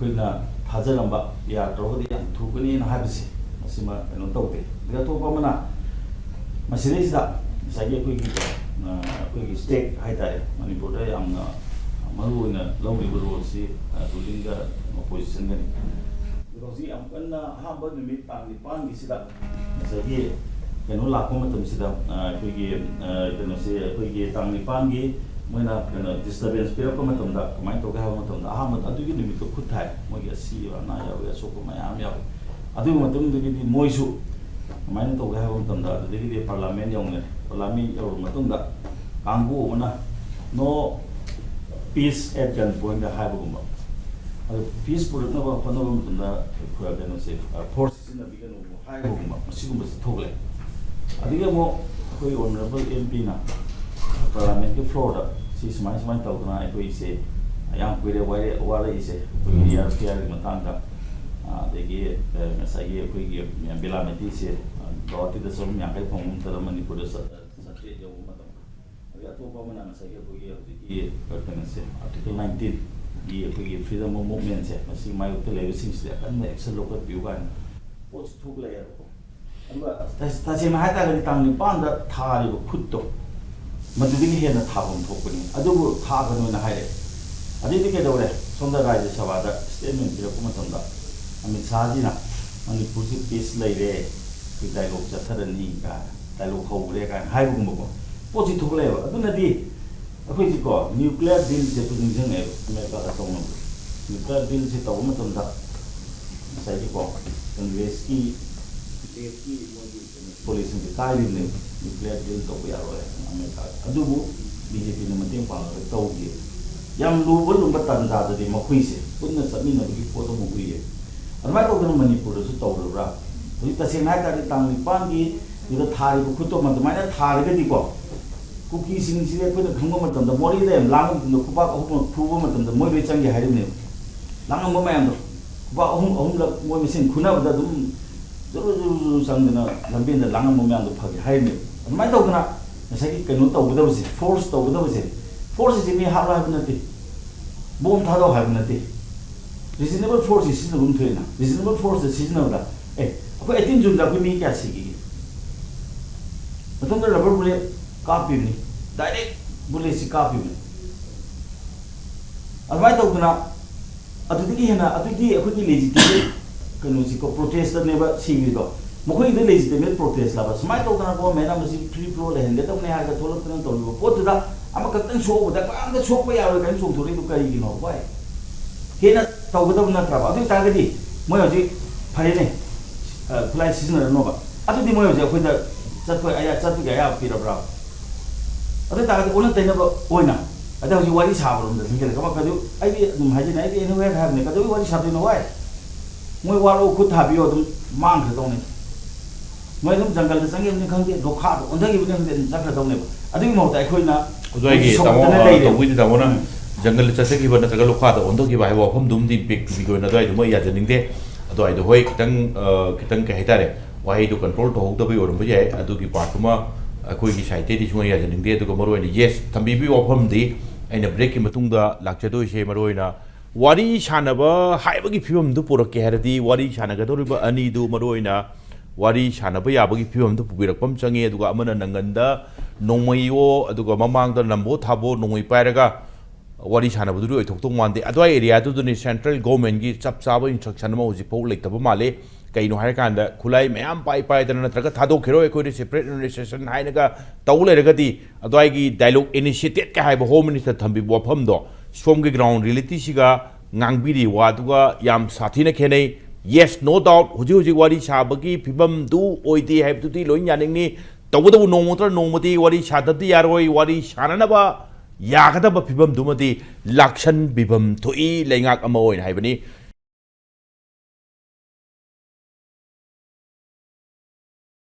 ꯑꯩꯈꯣꯏꯅ ꯊꯥꯖꯔꯝꯕ ꯌꯥꯗ꯭ꯔꯒꯗꯤ ꯌꯥꯝ ꯊꯨꯒꯅꯤꯅ ꯍꯥꯏꯕꯁꯦ ꯃꯁꯤꯃ ꯀꯩꯅꯣ ꯇꯧꯗꯦ꯫ ꯑꯗꯩ ꯑꯇꯣꯞꯄ ꯑꯃꯅ ꯃꯁꯤꯗꯩꯁꯤꯗ ꯉꯁꯥꯏꯒꯤ ꯑꯩꯈꯣꯏꯒꯤ, ꯑ, ꯑꯩꯈꯣꯏꯒꯤ state ꯍꯥꯏꯇꯥꯔꯦ, ꯃꯅꯤꯄꯨꯔꯗ ꯌꯥꯝꯅ ꯃꯔꯨ ꯑꯣꯏꯅ ꯂꯧꯔꯤꯕ roleꯁꯤ, ꯑ, rulingꯒ oppositionꯒꯅꯤ꯫ ꯑꯗꯨꯒ ꯍꯧꯖꯤꯛ ꯌꯥꯝ ꯀꯟꯅ ꯑꯍꯥꯟꯕ ꯅꯨꯃꯤꯠ ꯇꯥꯡ ꯅꯤꯄꯥꯟꯒꯤꯁꯤꯗ ꯉꯁꯥꯏꯒꯤ ꯀꯩꯅꯣ ꯂꯥꯛꯄ ꯃꯇꯝꯁꯤꯗ, ꯑ, ꯑꯩꯈꯣꯏꯒꯤ, ꯑ, ꯀꯩꯅꯣꯁꯦ, ꯑꯩꯈꯣꯏꯒꯤ ꯇꯥꯡ ꯅꯤꯄꯥꯟꯒꯤ ꯃꯣꯏꯅ ꯀꯩꯅꯣ disturbance ꯄꯤꯔꯛꯄ ꯃꯇꯝꯗ ꯀꯃꯥꯏꯅ ꯇꯧꯒꯦ ꯍꯥꯏꯕ ꯃꯇꯝꯗ, ꯑꯍꯥꯟꯕ ꯑꯗꯨꯒꯤ ꯅꯨꯃꯤꯠꯇꯣ ꯈꯨꯠ ꯊꯥꯏ, ꯃꯣꯏꯒꯤ ꯑꯁꯤꯕ ꯑꯅꯥ ꯌꯥꯎꯏ, ꯑꯁꯣꯛꯄ ꯃꯌꯥꯝ ꯌꯥꯎꯏ꯫ ꯑꯗꯨꯒꯤ ꯃꯇꯨꯡꯗꯒꯤꯗꯤ ꯃꯣꯏꯁꯨ ꯀꯃꯥꯏꯅ ꯇꯧꯒꯦ ꯍꯥꯏꯕ ꯃꯇꯝꯗ, ꯑꯗꯨꯗꯒꯤꯗꯤ parliament ꯌꯧꯅꯔꯦ꯫ Parliament ꯌꯧꯔꯕ ꯃꯇꯨꯡꯗ ꯀꯥꯡꯕꯨ ꯑꯃꯅ "No peace at gunpoint" ꯍꯥꯏꯕꯒꯨꯝꯕ, ꯑꯗꯨ peace ꯄꯨꯔꯛꯅꯕ ꯍꯣꯠꯅꯕ ꯃꯇꯝꯗ ꯀꯩꯅꯣꯁꯦ, force ꯁꯤꯖꯤꯟꯅꯕꯤꯒꯅꯨ ꯍꯥꯏꯕꯒꯨꯝꯕ, ꯃꯁꯤꯒꯨꯝꯕꯁꯤ ꯊꯣꯛꯂꯛꯑꯦ꯫ ꯑꯗꯒꯤ ꯑꯃꯨꯛ ꯑꯩꯈꯣꯏ honourable MPꯅ parliamentꯀꯤ floorꯗ ꯁꯤ ꯁꯨꯃꯥꯏ ꯁꯨꯃꯥꯏꯅ ꯇꯧꯗꯅ ꯑꯩꯈꯣꯏꯁꯦ ꯌꯥꯝ ꯀꯨꯏꯔꯦ ꯋꯥꯔꯦ-, ꯋꯥꯔꯛꯏꯁꯦ, ꯑꯩꯈꯣꯏꯒꯤ ARPRꯒꯤ ꯃꯇꯥꯡꯗ, ꯑ, ꯑꯗꯒꯤ, ꯑ, ꯉꯁꯥꯏꯒꯤ ꯑꯩꯈꯣꯏꯒꯤ ꯕꯤꯂꯥꯃꯇꯤꯁꯦ, ꯑ, ꯒꯧꯍꯥꯇꯤꯗ ꯆꯍꯨꯝ ꯌꯥꯡꯈꯩ ꯐꯪꯕ ꯃꯇꯝꯗ ꯃꯅꯤꯄꯨꯔꯗ ꯆꯠ-, ꯆꯥꯇ꯭ꯔꯦꯠ ꯌꯧꯕ ꯃꯇꯝꯗ꯫ ꯑꯗꯒꯤ ꯑꯇꯣꯞꯄ ꯑꯃꯅ ꯉꯁꯥꯏꯒꯤ ꯑꯩꯈꯣꯏꯒꯤ ꯍꯧꯖꯤꯛꯀꯤ, ꯑ, ꯀꯩꯅꯣꯁꯦ, Article nineteenꯒꯤ ꯑꯩꯈꯣꯏꯒꯤ freedom of movementꯁꯦ, ꯃꯁꯤꯒꯤ ꯃꯥꯌꯣꯛꯇ ꯂꯩꯕꯁꯤꯡꯁꯤꯗꯤ ꯑꯀꯟꯕ action ꯂꯧꯈꯠꯄꯤꯌꯨ ꯀꯥꯏꯅ ꯄꯣꯠꯁꯤ ꯊꯣꯛꯂꯛꯑꯦꯕꯀꯣ꯫ ꯑꯗꯨꯒ ꯇꯁ-, ꯇꯁꯦꯡꯅ ꯍꯥꯏꯇꯥꯔꯒꯗꯤ ꯇꯥꯡ ꯅꯤꯄꯥꯟꯗ ꯊꯥꯔꯤꯕ ꯈꯨꯠꯇꯣ ꯃꯗꯨꯗꯒꯤ ꯍꯦꯟꯅ ꯊꯥꯐꯝ ꯊꯣꯛꯄꯅꯤ, ꯑꯗꯨꯕꯨ ꯊꯥꯒꯅꯣꯅ ꯍꯥꯏꯔꯦ꯫ ꯑꯗꯩꯗꯤ ꯀꯩꯗꯧꯔꯦ? ꯁꯣꯝꯗ ꯔꯥꯖ꯭ꯌ ꯁꯚꯥꯗ statement ꯄꯤꯔꯛꯄ ꯃꯇꯝꯗ ꯑꯃꯤꯠ ꯁꯥꯍꯖꯤꯅ "ꯃꯅꯤꯄꯨꯔꯁꯤ peace ꯂꯩꯔꯦ, ꯑꯩꯈꯣꯏ dialogue ꯆꯠꯊꯔꯅꯤ" ꯀꯥꯏꯅ, "dialogue ꯍꯧꯈ꯭ꯔꯦ" ꯀꯥꯏꯅ ꯍꯥꯏꯕꯒꯨꯝꯕꯀꯣ ꯄꯣꯠꯁꯤ ꯊꯣꯛꯂꯛꯑꯦꯕ꯫ ꯑꯗꯨꯅꯗꯤ ꯑꯩꯈꯣꯏꯁꯤꯀꯣ nuclear dealꯁꯦ ꯑꯩꯈꯣꯏ ꯅꯤꯡꯁꯤꯡꯉꯛꯑꯦꯕ, ꯑꯃꯦꯔꯤꯀꯥꯒ ꯇꯧꯅꯕꯗꯣ꯫ Nuclear dealꯁꯦ ꯇꯧꯕ ꯃꯇꯝꯗ ꯉꯁꯥꯏꯒꯤꯀꯣ Congressꯀꯤ, Congressꯀꯤ ꯃꯣꯏꯒꯤ ꯀꯩꯅꯣ policyꯁꯤꯡꯁꯦ ꯀꯥꯏꯔꯤꯕꯅꯦꯕ, nuclear deal ꯇꯧꯕ ꯌꯥꯔꯣꯏ ꯍꯥꯏꯅ ꯑꯃꯦꯔꯤꯀꯥꯗ꯫ ꯑꯗꯨꯕꯨ BJPꯅ ꯃꯇꯦꯡ ꯄꯥꯡꯉꯒ ꯇꯧꯈꯤ꯫ ꯌꯥꯝ ꯂꯨꯕ ꯂꯨꯕ ꯇꯥꯟꯖꯥꯗꯗꯤ ꯃꯈꯣꯏꯁꯦ ꯄꯨꯟꯅ ꯆꯠꯃꯤꯟꯅꯕꯒꯤ ꯄꯣꯠ ꯑꯃ ꯎꯏꯌꯦ꯫ ꯑꯗꯨꯃꯥꯏꯅ ꯇꯧꯗꯅ ꯃꯅꯤꯄꯨꯔꯗꯁꯨ ꯇꯧꯔꯕ꯭ꯔꯥ? ꯍꯧꯖꯤꯛ ꯇꯁꯦꯡꯅ ꯍꯥꯏ ꯇꯥꯔꯗꯤ ꯇꯥꯡ ꯅꯤꯄꯥꯟꯒꯤꯗꯨꯗ ꯊꯥꯔꯤꯕ ꯈꯨꯠꯇꯣ ꯑꯗꯨꯃꯥꯏꯅ ꯊꯥꯔꯒꯗꯤꯀꯣ, ꯀꯨꯀꯤꯁꯤꯡꯁꯤꯗꯤ ꯑꯩꯈꯣꯏꯅ ꯈꯪꯕ ꯃꯇꯝꯗ, ꯃꯣꯔꯦꯗ ꯌꯥꯝ ꯂꯥꯡꯕ ꯃꯇꯝꯗ ꯈꯨꯕꯥꯛ ꯑꯍꯨꯝ ꯐꯨꯕ ꯃꯇꯝꯗ ꯃꯣꯏ ꯂꯣꯏ ꯆꯪꯒꯦ ꯍꯥꯏꯔꯤꯕꯅꯦꯕ꯫ ꯂꯥꯡꯉꯝꯕ ꯃꯌꯥꯝꯗꯣ, ꯈꯨꯄꯥꯛ ꯑꯍꯨꯝ ꯑꯍꯨꯝꯂꯛ ꯃꯣꯏ ꯃꯁꯦꯟ ꯈꯨꯅꯕꯗ ꯑꯗꯨꯝ ꯖꯨꯔꯨ ꯖꯨꯔꯨ ꯖꯨꯔꯨ ꯆꯪꯗꯅ ꯂꯝꯕꯦꯟꯗ ꯂꯥꯡꯉꯝꯕ ꯃꯌꯥꯝꯗꯣ ꯐꯒꯦ ꯍꯥꯏꯔꯤꯅꯦꯕ꯫ ꯑꯗꯨꯃꯥꯏꯅ ꯇꯧꯗꯅ ꯉꯁꯥꯏꯒꯤ ꯀꯩꯅꯣ ꯇꯧꯒꯗꯕꯁꯦ, ꯐꯣꯔꯁ ꯇꯧꯒꯗꯕꯁꯦ, ꯐꯣꯔꯁ ꯑꯁꯤ ꯃꯤ ꯍꯥꯠꯂꯣ ꯍꯥꯏꯕ ꯅꯠꯇꯦ, ꯕꯣꯝ ꯊꯥꯗꯧ ꯍꯥꯏꯕ ꯅꯠꯇꯦ꯫ ꯔꯤꯖꯅꯦꯕꯜ ꯐꯣꯔꯁꯁꯤ ꯁꯤꯖꯤꯟꯅꯐꯝ ꯊꯣꯛꯑꯦꯅ, ꯔꯤꯖꯅꯦꯕꯜ ꯐꯣꯔꯁꯇ ꯁꯤꯖꯤꯟꯅꯕꯗ, ꯑꯦ, ꯑꯩꯈꯣꯏ ꯑꯩꯠꯇꯤꯟ ꯖꯨꯟꯗ ꯑꯩꯈꯣꯏ ꯃꯤ ꯀꯌꯥ ꯁꯤꯈꯤꯒꯦ? ꯃꯇꯝꯗꯨꯗ ꯔꯕꯔ ꯕꯨꯂꯦꯠ ꯀꯥꯞꯄꯤꯕꯅꯤ, ꯗꯥꯏꯔꯦꯛ ꯕꯨꯂꯦꯠꯁꯤ ꯀꯥꯞꯄꯤꯕꯅꯤ꯫ ꯑꯗꯨꯃꯥꯏꯅ ꯇꯧꯗꯅ ꯑꯗꯨꯗꯒꯤ ꯍꯦꯟꯅ ꯑꯗꯨꯗꯤ ꯑꯩꯈꯣꯏꯒꯤ ꯂꯦꯖꯤꯇꯤꯃꯦꯠ ꯀꯩꯅꯣꯁꯤꯀꯣ, ꯄ꯭ꯔꯣꯇꯦꯁꯇꯅꯦꯕ ꯁꯤꯈ꯭ꯔꯤꯗꯣ꯫ ꯃꯈꯣꯏꯒꯤꯗꯣ ꯂꯦꯖꯤꯇꯤꯃꯦꯠ ꯄ꯭ꯔꯣꯇꯦꯁ ꯂꯥꯛꯄ, ꯁꯨꯃꯥꯏꯅ ꯇꯧꯗꯅ ꯒꯣꯔꯃꯦꯟ ꯑꯃꯁꯤ ꯐ꯭ꯔꯤ ꯐ꯭ꯂꯣ ꯂꯩꯍꯟꯒꯗꯕꯅꯦ ꯍꯥꯏꯔꯒ ꯊꯣꯛꯂꯛꯇꯅ ꯇꯧꯔꯤꯕ ꯄꯣꯠꯇꯨꯗ ꯑꯃꯈꯛꯇꯪ ꯁꯣꯛꯎꯕꯗ ꯃꯌꯥꯝꯗ ꯁꯣꯛꯄ ꯌꯥꯔꯣꯏ ꯀꯥꯏꯅ ꯆꯣꯡꯊꯣꯔꯛꯏꯗꯨ ꯀꯔꯤꯒꯤꯅꯣ? ꯍꯣꯏ, ꯍꯦꯟꯅ ꯇꯧꯒꯗꯕ ꯅꯠꯇ꯭ꯔꯕ? ꯑꯗꯨ ꯑꯣꯏ ꯇꯥꯔꯒꯗꯤ ꯃꯣꯏ ꯍꯧꯖꯤꯛ ꯐꯔꯦꯅꯦ, ꯑ, ꯈꯨꯠꯂꯥꯏ ꯁꯤꯖꯤꯟꯅꯔꯅꯣꯕ꯫ ꯑꯗꯨꯗꯤ ꯃꯣꯏ ꯍꯧꯖꯤꯛ ꯑꯩꯈꯣꯏꯗ ꯆꯠꯄ ꯑꯌꯥ-, ꯆꯠꯄꯒꯤ ꯑꯌꯥꯕ ꯄꯤꯔꯕ꯭ꯔꯥ? ꯑꯗꯨ ꯑꯣꯏ ꯇꯥꯔꯒꯗꯤ ꯑꯣꯟꯅ ꯇꯩꯅꯕ ꯑꯣꯏꯅ, ꯑꯗ ꯍꯧꯖꯤꯛ ꯋꯥꯔꯤ ꯁꯥꯕꯔꯣꯝꯗ ꯆꯪꯁꯤꯜꯂꯦ꯫ ꯀꯃꯥꯏ-, ꯀꯩꯗꯧ-, ꯑꯩꯗꯤ ꯑꯗꯨꯝ ꯍꯥꯏꯖꯅꯤꯡꯉꯤ, ꯑꯩꯗꯤ anywhere ꯍꯥꯏꯕꯅꯤ, ꯀꯩꯗꯧꯕꯩ ꯋꯥꯔꯤ ꯁꯥꯗꯣꯏꯅꯣ? ꯋꯥꯏ, ꯃꯣꯏ ꯋꯥꯔꯣ, ꯈꯨꯠ ꯊꯥꯕꯤꯌꯣ, ꯑꯗꯨꯝ ꯃꯥꯡꯈ꯭ꯔꯗꯧꯅꯤ꯫ ꯃꯣꯏ ꯑꯗꯨꯝ ꯖꯪꯒꯜꯗ ꯆꯪꯈꯤꯕꯅꯤ ꯈꯪꯗꯦ, ꯂꯣꯈꯥꯗ ꯑꯣꯟꯊꯈꯤꯕꯅꯤ ꯈꯪꯗꯦ, ꯑꯗꯨꯝ ꯆꯠꯈ꯭ꯔꯗꯧꯅꯦꯕ꯫ ꯑꯗꯨꯒꯤ ꯃꯍꯨꯠꯇ ꯑꯩꯈꯣꯏꯅ ꯑꯗꯨꯋꯥꯏꯒꯤ ꯍꯧꯖꯤꯛ ꯇꯥꯃꯣ, ꯁꯣꯛꯇꯅ ꯑ, ꯂꯩꯔꯦꯕ꯫ ꯇꯧꯕꯤꯗꯤ ꯇꯥꯃꯣꯅ ꯎꯝ꯫ ꯖꯪꯒꯜꯗ ꯆꯠꯆꯈꯤꯕ ꯅꯠꯇ꯭ꯔꯒ ꯂꯣꯈꯥꯗ ꯑꯣꯟꯊꯈꯤꯕ ꯍꯥꯏꯕ ꯋꯥꯐꯝꯗꯨꯝꯗꯤ ꯕꯦꯛ ꯇꯨꯕꯤꯒꯤ ꯑꯣꯏꯅ ꯑꯗꯨꯋꯥꯏꯗꯨꯃ ꯌꯥꯖꯅꯤꯡꯗꯦ꯫ ꯑꯗꯨꯋꯥꯏꯗꯣ ꯍꯣꯏ, ꯈꯤꯇꯪ, ꯑ, ꯈꯤꯇꯪ ꯀꯩ ꯍꯥꯏꯇꯥꯔꯦ, ꯋꯥꯍꯩꯗꯣ ꯀꯟꯇ꯭ꯔꯣꯜ ꯇꯧꯍꯧꯗꯕꯩ ꯑꯣꯏꯔꯝꯕ ꯌꯥꯏ꯫ ꯑꯗꯨꯒꯤ ꯄꯥꯔꯠꯇꯨꯃ ꯑꯩꯈꯣꯏꯒꯤ ꯁꯥꯏꯠꯇꯩꯗꯤ ꯁꯨꯡꯌꯥ ꯌꯥꯖꯅꯤꯡꯗꯦ꯫ ꯑꯗꯨꯒ ꯃꯔꯨꯑꯣꯏꯅ, ꯌꯦꯁ, ꯊꯝꯕꯤꯕꯒꯤ ꯋꯥꯐꯝꯗꯤ ꯑꯩꯅ ꯕ꯭ꯔꯦꯛꯀꯤ ꯃꯇꯨꯡꯗ ꯂꯥꯛꯆꯗꯣꯏꯁꯦ ꯃꯔꯨꯑꯣꯏꯅ ꯋꯥꯔꯤ ꯁꯥꯟꯅꯕ ꯍꯥꯏꯕꯒꯤ ꯐꯤꯕꯝꯗꯨ ꯄꯨꯔꯛꯀꯦ ꯍꯥꯏꯔꯗꯤ, ꯋꯥꯔꯤ ꯁꯥꯟꯅꯒꯗꯧꯔꯤꯕ ꯑꯅꯤꯗꯨ ꯃꯔꯨꯑꯣꯏꯅ ꯋꯥꯔꯤ ꯁꯥꯟꯅꯕ ꯌꯥꯕꯒꯤ ꯐꯤꯕꯝꯗꯨ ꯄꯨꯕꯤꯔꯛꯄ ꯑꯃ ꯆꯪꯉꯤ꯫ ꯑꯗꯨꯒ ꯑꯃꯅ ꯅꯪꯒꯟꯗ ꯅꯣꯡꯃꯩꯌꯣ, ꯑꯗꯨꯒ ꯃꯃꯥꯡꯗ ꯂꯝꯕꯣ ꯊꯥꯕꯣ ꯅꯣꯡꯃꯩ ꯄꯥꯏꯔꯒ ꯋꯥꯔꯤ ꯁꯥꯟꯅꯕꯗꯨꯗꯤ ꯑꯣꯏꯊꯣꯛꯇꯧ ꯃꯥꯟꯗꯦ꯫ ꯑꯗꯨꯋꯥꯏ ꯑꯦꯔꯤꯌꯥꯗꯨꯗꯅꯤ ꯁꯦꯟꯇ꯭ꯔꯦꯜ ꯒꯣꯔꯃꯦꯟꯒꯤ ꯆꯞ ꯆꯥꯕ ꯏꯟꯁꯇ꯭ꯔꯛꯁꯟ ꯑꯃ ꯍꯧꯖꯤꯛ ꯐꯥꯎ ꯂꯩꯇꯕ ꯃꯥꯜꯂꯦ꯫ ꯀꯩꯅꯣ ꯍꯥꯏꯔꯀꯥꯟꯗ, ꯈꯨꯠꯂꯥꯏ ꯃꯌꯥꯝ ꯄꯥꯏ ꯄꯥꯏꯗꯅ ꯅꯠꯇ꯭ꯔꯒ ꯊꯥꯗꯣꯛꯈꯤꯔꯣꯏ, ꯑꯩꯈꯣꯏꯗꯤ ꯁꯦꯄꯔꯦꯠ ꯑꯦꯗꯃꯤꯅꯤꯁꯇ꯭ꯔꯦꯁꯟ ꯍꯥꯏꯅꯒ ꯇꯧ ꯂꯩꯔꯒꯗꯤ, ꯑꯗꯨꯋꯥꯏꯒꯤ ꯗꯥꯏꯂꯣꯛ ꯏꯅꯤꯁꯤꯌꯦꯇꯦꯠꯀ ꯍꯥꯏꯕ ꯍꯣꯝ ꯃꯤꯅꯤꯁꯇꯔ ꯊꯝꯕꯤꯕ ꯋꯥꯐꯝꯗꯣ ꯁꯣꯝꯒꯤ ꯒ꯭ꯔꯥꯎꯟ ꯔꯤꯌꯦꯂꯤꯇꯤꯁꯤꯒ ꯉꯥꯡꯕꯤꯔꯤ ꯋꯥꯗꯨꯒ ꯌꯥꯝ ꯁꯥꯊꯤꯅ ꯈꯦꯠꯅꯩ꯫ Yes, no doubt, ꯍꯧꯖꯤꯛ ꯍꯧꯖꯤꯛ ꯋꯥꯔꯤ ꯁꯥꯕꯒꯤ ꯐꯤꯕꯝꯗꯨ ꯑꯣꯏꯗꯦ ꯍꯥꯏꯕꯗꯨꯗꯤ ꯂꯣꯏ ꯌꯥꯅꯤꯡꯉꯤ꯫ ꯇꯧꯕꯇꯕꯨ ꯅꯣꯡꯃ ꯅꯠꯇ꯭ꯔꯒ ꯅꯣꯡꯃꯗꯤ ꯋꯥꯔꯤ ꯁꯥꯗꯕꯗꯤ ꯌꯥꯔꯣꯏ꯫ ꯋꯥꯔꯤ ꯁꯥꯅꯅꯕ ꯌꯥꯒꯗꯕ ꯐꯤꯕꯝꯗꯨꯃꯗꯤ ꯂꯥꯛꯁꯟꯕꯤꯐꯝ ꯊꯣꯛꯏ, ꯂꯩꯉꯥꯛ ꯑꯃ ꯑꯣꯏꯅ ꯍꯥꯏꯕꯅꯤ꯫